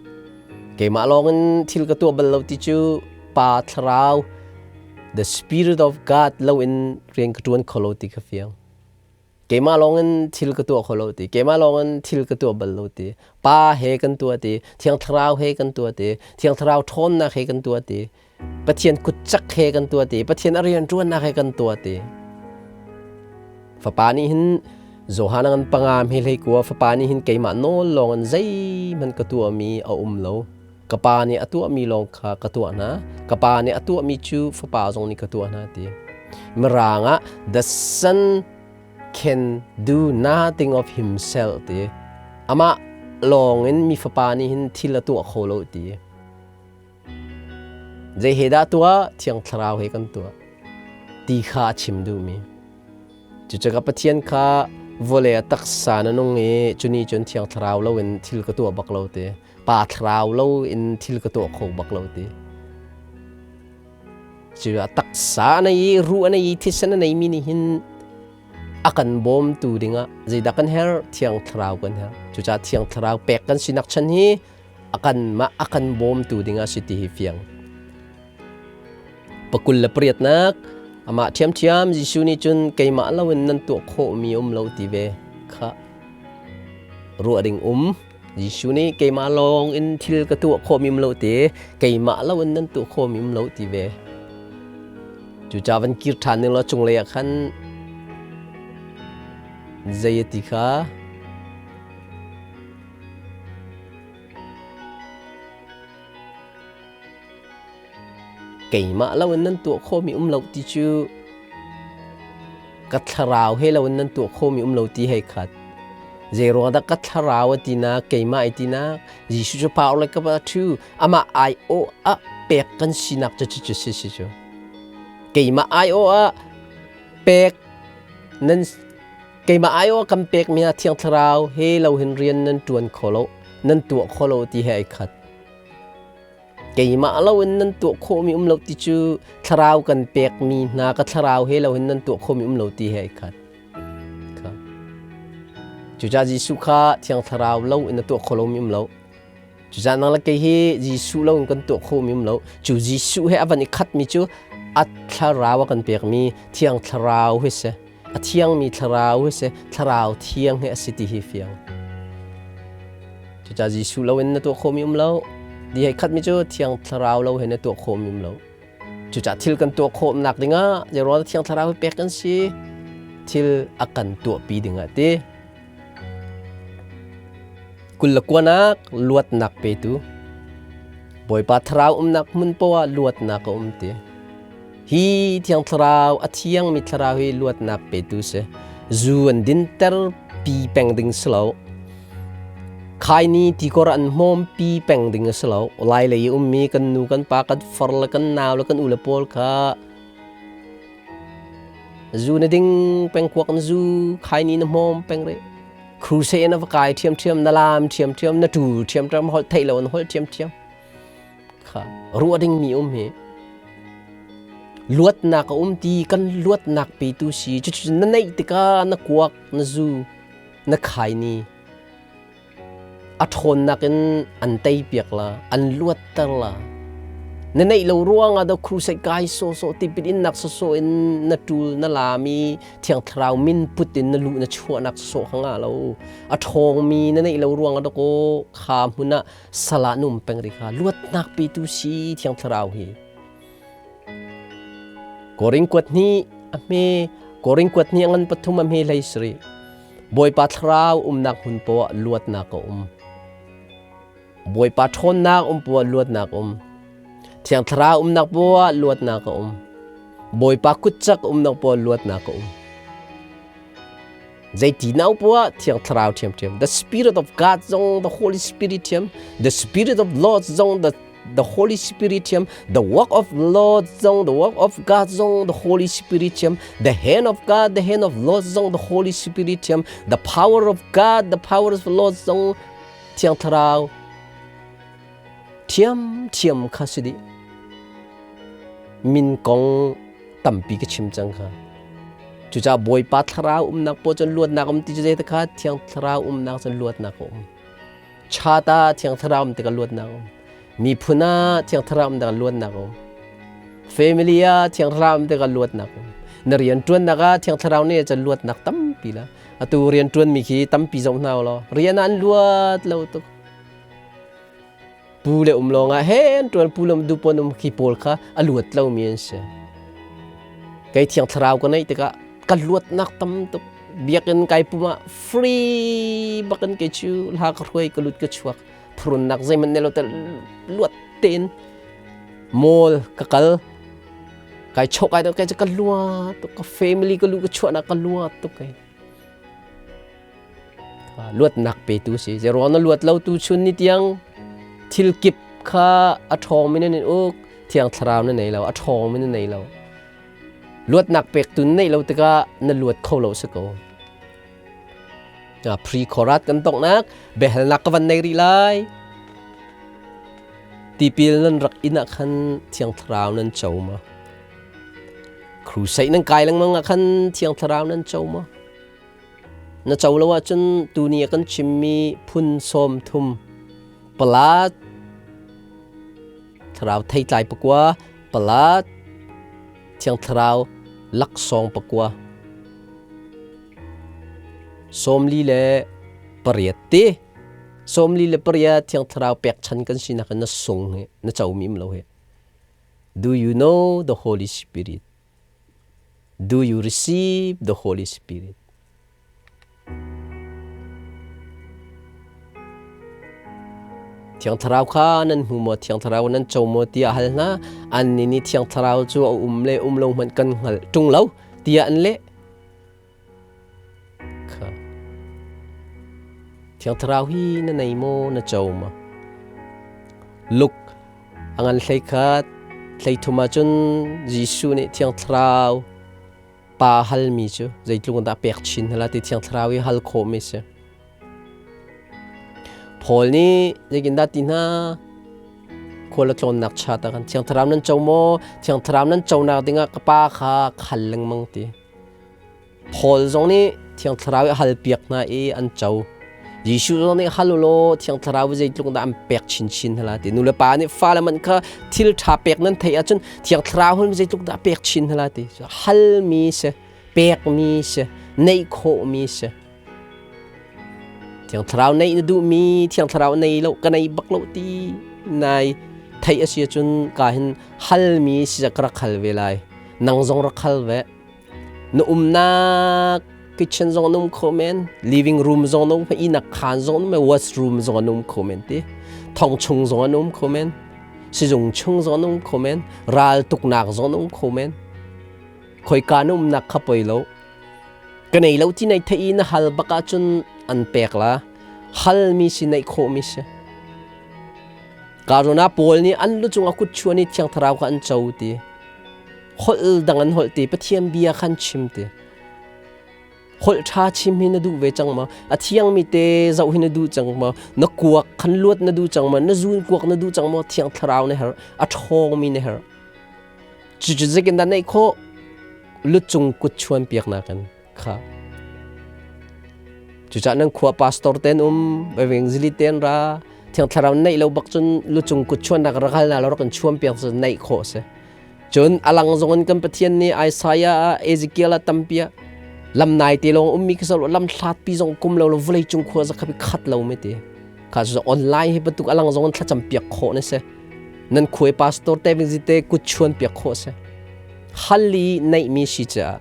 Keimah lawngin thil ka tuah bal lo ti cu Pa Thlarau, the Spirit of God loin rian ka ṭuan kho lo ti kha fiang. Keimah lawngin thil ka tuah kho lo ti, keimah lawngin thil ka tuah bal lo ti, Pa he kan tuah ti, Thiang Thlarau he kan tuah ti, Thiang Thlarau ṭhawnnak he kan tuah ti, Pathian kutcak he kan tuah ti, Pathian a rianṭuannak he kan tuah ti. Fapa nih hin Johan ngan panga hme hlei kua fapa nih hin keimah nawl lawngin zeihmanh ka tuahmi a um lo. Ka pa nih a tuahmi lawng kha ka tuah hna. Ka pa nih a tuahmi cu fapa zong nih ka tuah hna ti. Mirang ah the son can do nothing of himself ti. Amah lawng in mi fapa nih hin thil a tuah kho lo ti. Zei he dah tuah? Thiang Thlarau he kan tuah. Ti kha a chim duhmi. Cucaah Pathian kha vawlei a taksa na nung i cuni cun Thiang Thlarau loin thil ka tuah bak lo ti. Pa thlarau lo in thil ka tuah kho bak lo ti. Cu a taksa a nei i ruh a nei i thisen a neimi nih hin a kan bawmtu dingah zeidah kan herh? Thiang Thlarau kan herh. Cucaah Thiang Thlarau pek kan sinak chan hi a kanmah a kan bawmtu dingah si ti hi fiang. Pakul le pariatnak amah ṭhiamṭhiam Jesuh nih cun keimah loin nan tuah khawhmi um lo ti ve kha ruah ding um. Jesuh nih keimah lawng in thil ka tuah khawhmi um lo ti, keimah lo in nan tuah khawhmi um lo ti ve. Cucaah van kir ṭhan ning law cunglei ah khan zei a ti kha Keimah lo in nan tuah khawhmi um lo ti cu ka thlarau he lo in nan tuah khawhmi um lo ti hei khat. Zeiruang dah ka thlarau a tinak, keimah ai tinak, Jesuh cu power le ka thu amah aiawh ah pek kan sinak cu cu si si cu. Keimah aiawh ah pek nan keimah aiawh ah kan pekmi ah Thiang Thlarau he lo hin rian nan ṭuan kho lo, nan tuah kho lo ti he ai khat. Keimah lo in nan tuah khawhmi um lo ti cu thlarau kan pekmi hna ka thlarau he lo hin nan tuah khawhmi um lo ti he ai khat. Cucaah Jesuh kha Thiang Thlarau lo in a tuah kho lomi um lo. Cucaah nang le kei hi Jesuh lo in kan tuah khawhmi um lo. Cu Jesuh he a van i khatmi cu a thlarau a kan pekmi Thiang Thlarau hi si. A thiangmi thlarau hi si. Thlarau thiang hi a si ti hi fiang. Cucaah Jesuh lo in na tuah khawhmi um lo. Di hei khatmi cu Thiang Thlarau lo he na tuah khawhmi um lo. Cucaah thil kan tuah khawhnak dingah zeiruang Thiang Thlarau hi pek kan si? Thil a kan tuahpi dingah ti. 29nak luatnak petu. Bawipa Thlarau umnak hmun poah luatnak a um ti. Hi Thiang Thlarau a thiangmi Thlarau hi luatnak petu si. Zu an dinter pi peng ding si lo. Khaini tikor an hmawmpi peng ding a si lo. Lai lei i ummi kan nu kan pa kan far le kan nau le kan u le pawl kha zu na ding peng kuak na zu khaini na hmawm peng rih. Crusade na va kai ṭhiamṭhiam, na laam ṭhiamṭhiam, na ṭu ṭhiamṭhiam, holh theih lo na holh ṭhiamṭhiam. Kha ruah dingmi um hi luatnak a um ti kan luatnak petu si cucu na neih tikah na kuak na zu na khaini a ṭhawnnak in an teipiak la an luatter la na neih lo ruangah do crusade kai sawsawh tipil innak sawsawh in na ṭul na laam i thiang thlarau min put in na luh na chuahnak sawsawh kha ngah lo a ṭhawngmi na neih lo ruangah dakaw kha hmun ah salah na um peng ri kha luatnak petu si thiang thlarau hi Korin kuat hnih a hme Korin kuat hnih a ngan pathum a hme hlei sarih Bawipa thlarau umnak hmun poah luatnak a um. Bawipa ṭhawnnak um poah luatnak um. Thiang Thlarau umnak poah luatnak a um. Bawipa kutcak umnak poah luatnak a um. Zeiti nau poah Thiang Thlarau ṭhiamṭhiam. The Spirit of God zong the Holy Spirit ṭhiam. The Spirit of Lord zong the Holy Spirit ṭhiam. The work of Lord zong the work of God zong the Holy Spirit ṭhiam. The hand of God, the hand of Lord zong the Holy Spirit ṭhiam. The power of God, the power of Lord zong Thiang Thlarau ṭhiamṭhiam kha si dih. Min kong tampi ka chim cang kha. Cucaah Bawipa Thlarau umnak paoh cun luatnak um ti cu zei kha Thiang Thlarau umnak cun luatnak a um. Chata Thiang Thlarau um tikah luatnak a um. Miphun ah Thiang Thlarau um tikah luatnak a um. Family ah Thiang Thlarau um tikah luatnak a um. Na rian ṭuannak ah Thiang Thlarau nih cun luatnak tampi la. Atu rian ṭuanmi khi tampi zoh hna law rian ah an luat lo tuk. Pu le um lawngah he an ṭuan pu le um du pawn um khi pawl kha a luat lomi an si. Kei Thiang Thlarau ka neih tikah ka luatnak tam tuk. Biakinn kai pum ah free bakin kei cu hla ka hruai ka lut ka chuak. Phurunnak zeihmanh nei lo te luat tein mall ka kal kai chok ai kai cu ka luat tuk ka family ka lu ka chuahnak ka luat tuk kai. Luatnak petu si. Zeruang na luat lo tu chun ni tiang thil kip kha a ṭhawngmi nan in uk, Thiang Thlarau na nei lo, a ṭhawngmi na nei lo. Luatnak pek tu neih lo tikah na luat kho lo si ko. Pre-chorat kan tongnak biahalnak ka van nei rih lai. Tipil nan rak inn ah khan Thiang Thlarau nan co ma? Crusade nan kai lengmang ah khan Thiang Thlarau nan co ma? Na co lo ahcun tuni a kan chimmi phun 30 palat thlarau theitlai pakua palat thiang thlarau laksawng pakua 48 te 48 thiang thlarau pekchan kan sinak in na sung hi na comi um lo hi. Do you know the Holy Spirit? Do you receive the Holy Spirit? Thiang Thlarau kha nan hmu maw? Thiang Thlarau nan co maw? tiah hal hna. Annih nih Thiang Thlarau cu a um le um lo hmanh kan hngalh ṭung lo tiah an leh. Kha. Thiang Thlarau hi na nei maw? Na co maw? Luke A ngan 11, 13 ahcun Jesuh nih Thiang Thlarau pa halmi cu zeitluk in dah pek chin hna ti Thiang Thlarau i hal khawhmi si. Paul nih zeitindah ti hna khual a tlawnnak chat ah khan Thiang Thlarau nan co maw? Thiang Thlarau nan conak dingah ka pa kha khal lengmang ti. Paul zong nih Thiang Thlarau i a halpiak hna i an co. Jesuh zong nih hal u law Thiang Thlarau zeitluk dah an pek chinchin hna lai ti. Nu le pa nih fale man kha thil ṭha pek nan theih ahcun Thiang Thlarau hun zeitluk dah pek chin hna lai ti. Halmi si, pekmi si, neih khawhmi si. Thiang Thlarau neih na duhmi, Thiang Thlarau nei lo, ka nei bak lo ti nai theih a si ahcun ka hin halmi si ka rak hal ve lai. Nang zong rak hal ve. Na umnak kitchen zong an um kho men, living room zong an um kho, ihnak khaan zong an um, washroom zong an um kho men ti. Thong chung zong an um kho men, sizung chung zong an um kho men, ral tuknak zong an um kho men. Khoika na umnak kha poi lo. Ka nei lo ti nei thei i na hal bak ahcun an pek la. Halmi si neih khawhmi si. Karuna pawl nih an lu cung a kut chuan i Thiang Thlarau kha an co ti. Holh dang an holh ti, Pathian bia khan chim ti. Holh ṭha chim hi na duh ve cang maw? A thiangmi te zoh hi na duh cang maw? Na kuak khan luat na duh cang maw? Na zun kuak na duh cang maw? Thiang Thlarau na herh, a ṭhawngmi na herh. Cucu zeitin dah neih khawh? Lucung kut chuan piaknak in kha. Cucaah nan khua pastor ten um, evangelist ten ra, Thiang Thlarau neih lo bak cun lucung kut chuannak rak hal na lo rak kan chuan piak cu neih khawh si. Cun alang zong in kan Pathian nih Isaiah ah Ezekiel ah tampi ah lam nai te lawng ummi khi lo lam hlat pi zong kum lo lo vawlei cung khua zakha khat lo me ti. Kha cu online hi bantuk alang zong in thlacam piak khawh na si. Nan khuai pastor te te kut chuan piak khawh si. Hal i neih mi si caah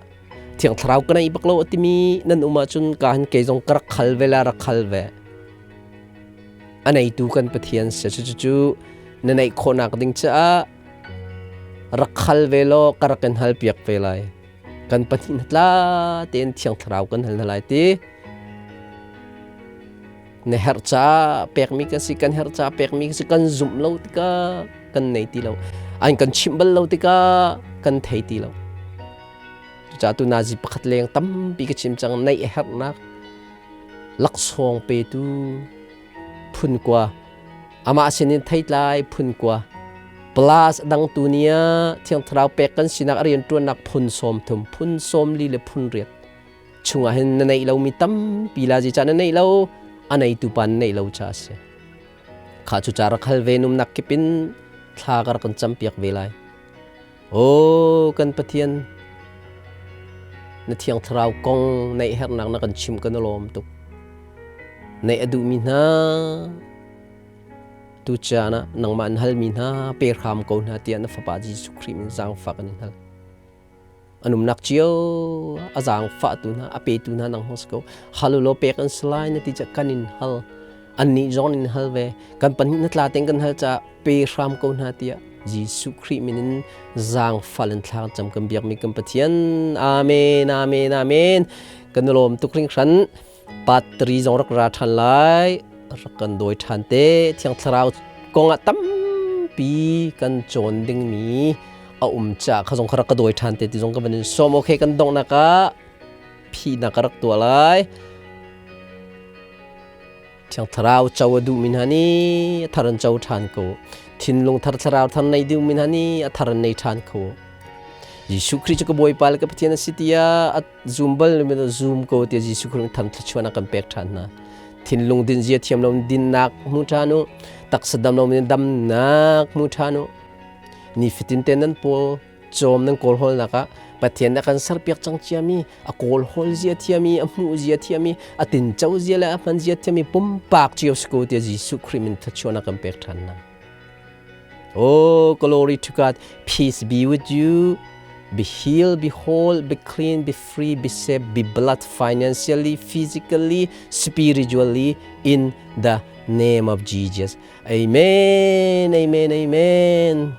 Thiang Thlarau ka neih bak lo a timi nan um ahcun ka hin kei zong ka rak khal ve la rak khal ve. A neitu kan Pathian si. Cucu na neih khawhnak ding caah rak khal ve law ka rak in hal piak ve lai. Kan pahnih hna tla tein Thiang Thlarau kan hal hna lai ti. Na herh ca pekmi kan si, kan herh ca pekmi kan si, kan zumh lo tikah kan nei ti lo. An kan chimh bal lo tikah kan thei ti lo. Cucaah tu nazi pakhat leng tampi ka chim cang neih a herhnak laksawng petu phun kua amah sinin theitlai phun kua plus dang tu nia Thiang Thlarau pek kan sinak a rianṭuannak phun 30 phun 40 le phun riat chungah hin na neih lomi tampi la zi ca na neih lo a neitu pa na neih lo cha a si kha cu ca rak hal ve numnak kipin thla ka rak kan campiak ve lai. Aw kan Pathian, na Thiang Thlarau kong neih herhnak na kan chimh kan i lawm tuk. Neih a duhmi hna tu caan ah nangmah an halmi hna pe hram ko hna tiah na Fapa Jesuh Khrih min zaangfah kan in hal. An umnak cio a zaangfahtu hna, a petu hna nang hong si ko. Hal u law pek an si lai na ti ca kan in hal. Annih zong in hal ve. Kan pahnih na tla tein kan hal caah pe hram ko hna tiah Jesuh Khrih min in zaangfal in thla cam kan biakmi kan Pathian. Amen, amen, amen. Kan lawm tuk hringhran. Patri zong rak ra ṭhan lai. Rak kan dawi ṭhan te. Thiang Thlarau kong ah tampi kan cawn dingmi a um ca kha zong kha rak ka dawi ṭhan te ti zong ka van in sawm. Okay, kan donghnak ah phihnak ka rak tuah lai. Thiang Thlarau co a duhmi hna nih a thar an co ṭhan ko. Thinlung thar thlarau thar nei duhmi hna nih a thar an nei ṭhan ko. Jesuh Khrih cu ka Bawipa le ka Pathian a si tiah a zum bal mi zum ko tiah Jesuh Khrih tham thluachuahnak kan pek ṭhan hna. Thinlung din zia thiam lo dinnak hmu ṭhan u. Taksa dam lo damnak hmu ṭhan u. Nifatin te nan pawl cawm nan kawlhawlnak ah Pathian a kan serpiak cang ciami a kawlhawl zia thiami a hmuh zia thiami a tinco zia le a hman zia thiami pumpak cio si ko tiah Jesuh Khrih min thluachuahnak kan pek ṭhan hna. Oh, glory to God. Peace be with you. Be healed, be whole, be clean, be free, be safe, be blessed financially, physically, spiritually in the name of Jesus. Amen, amen, amen.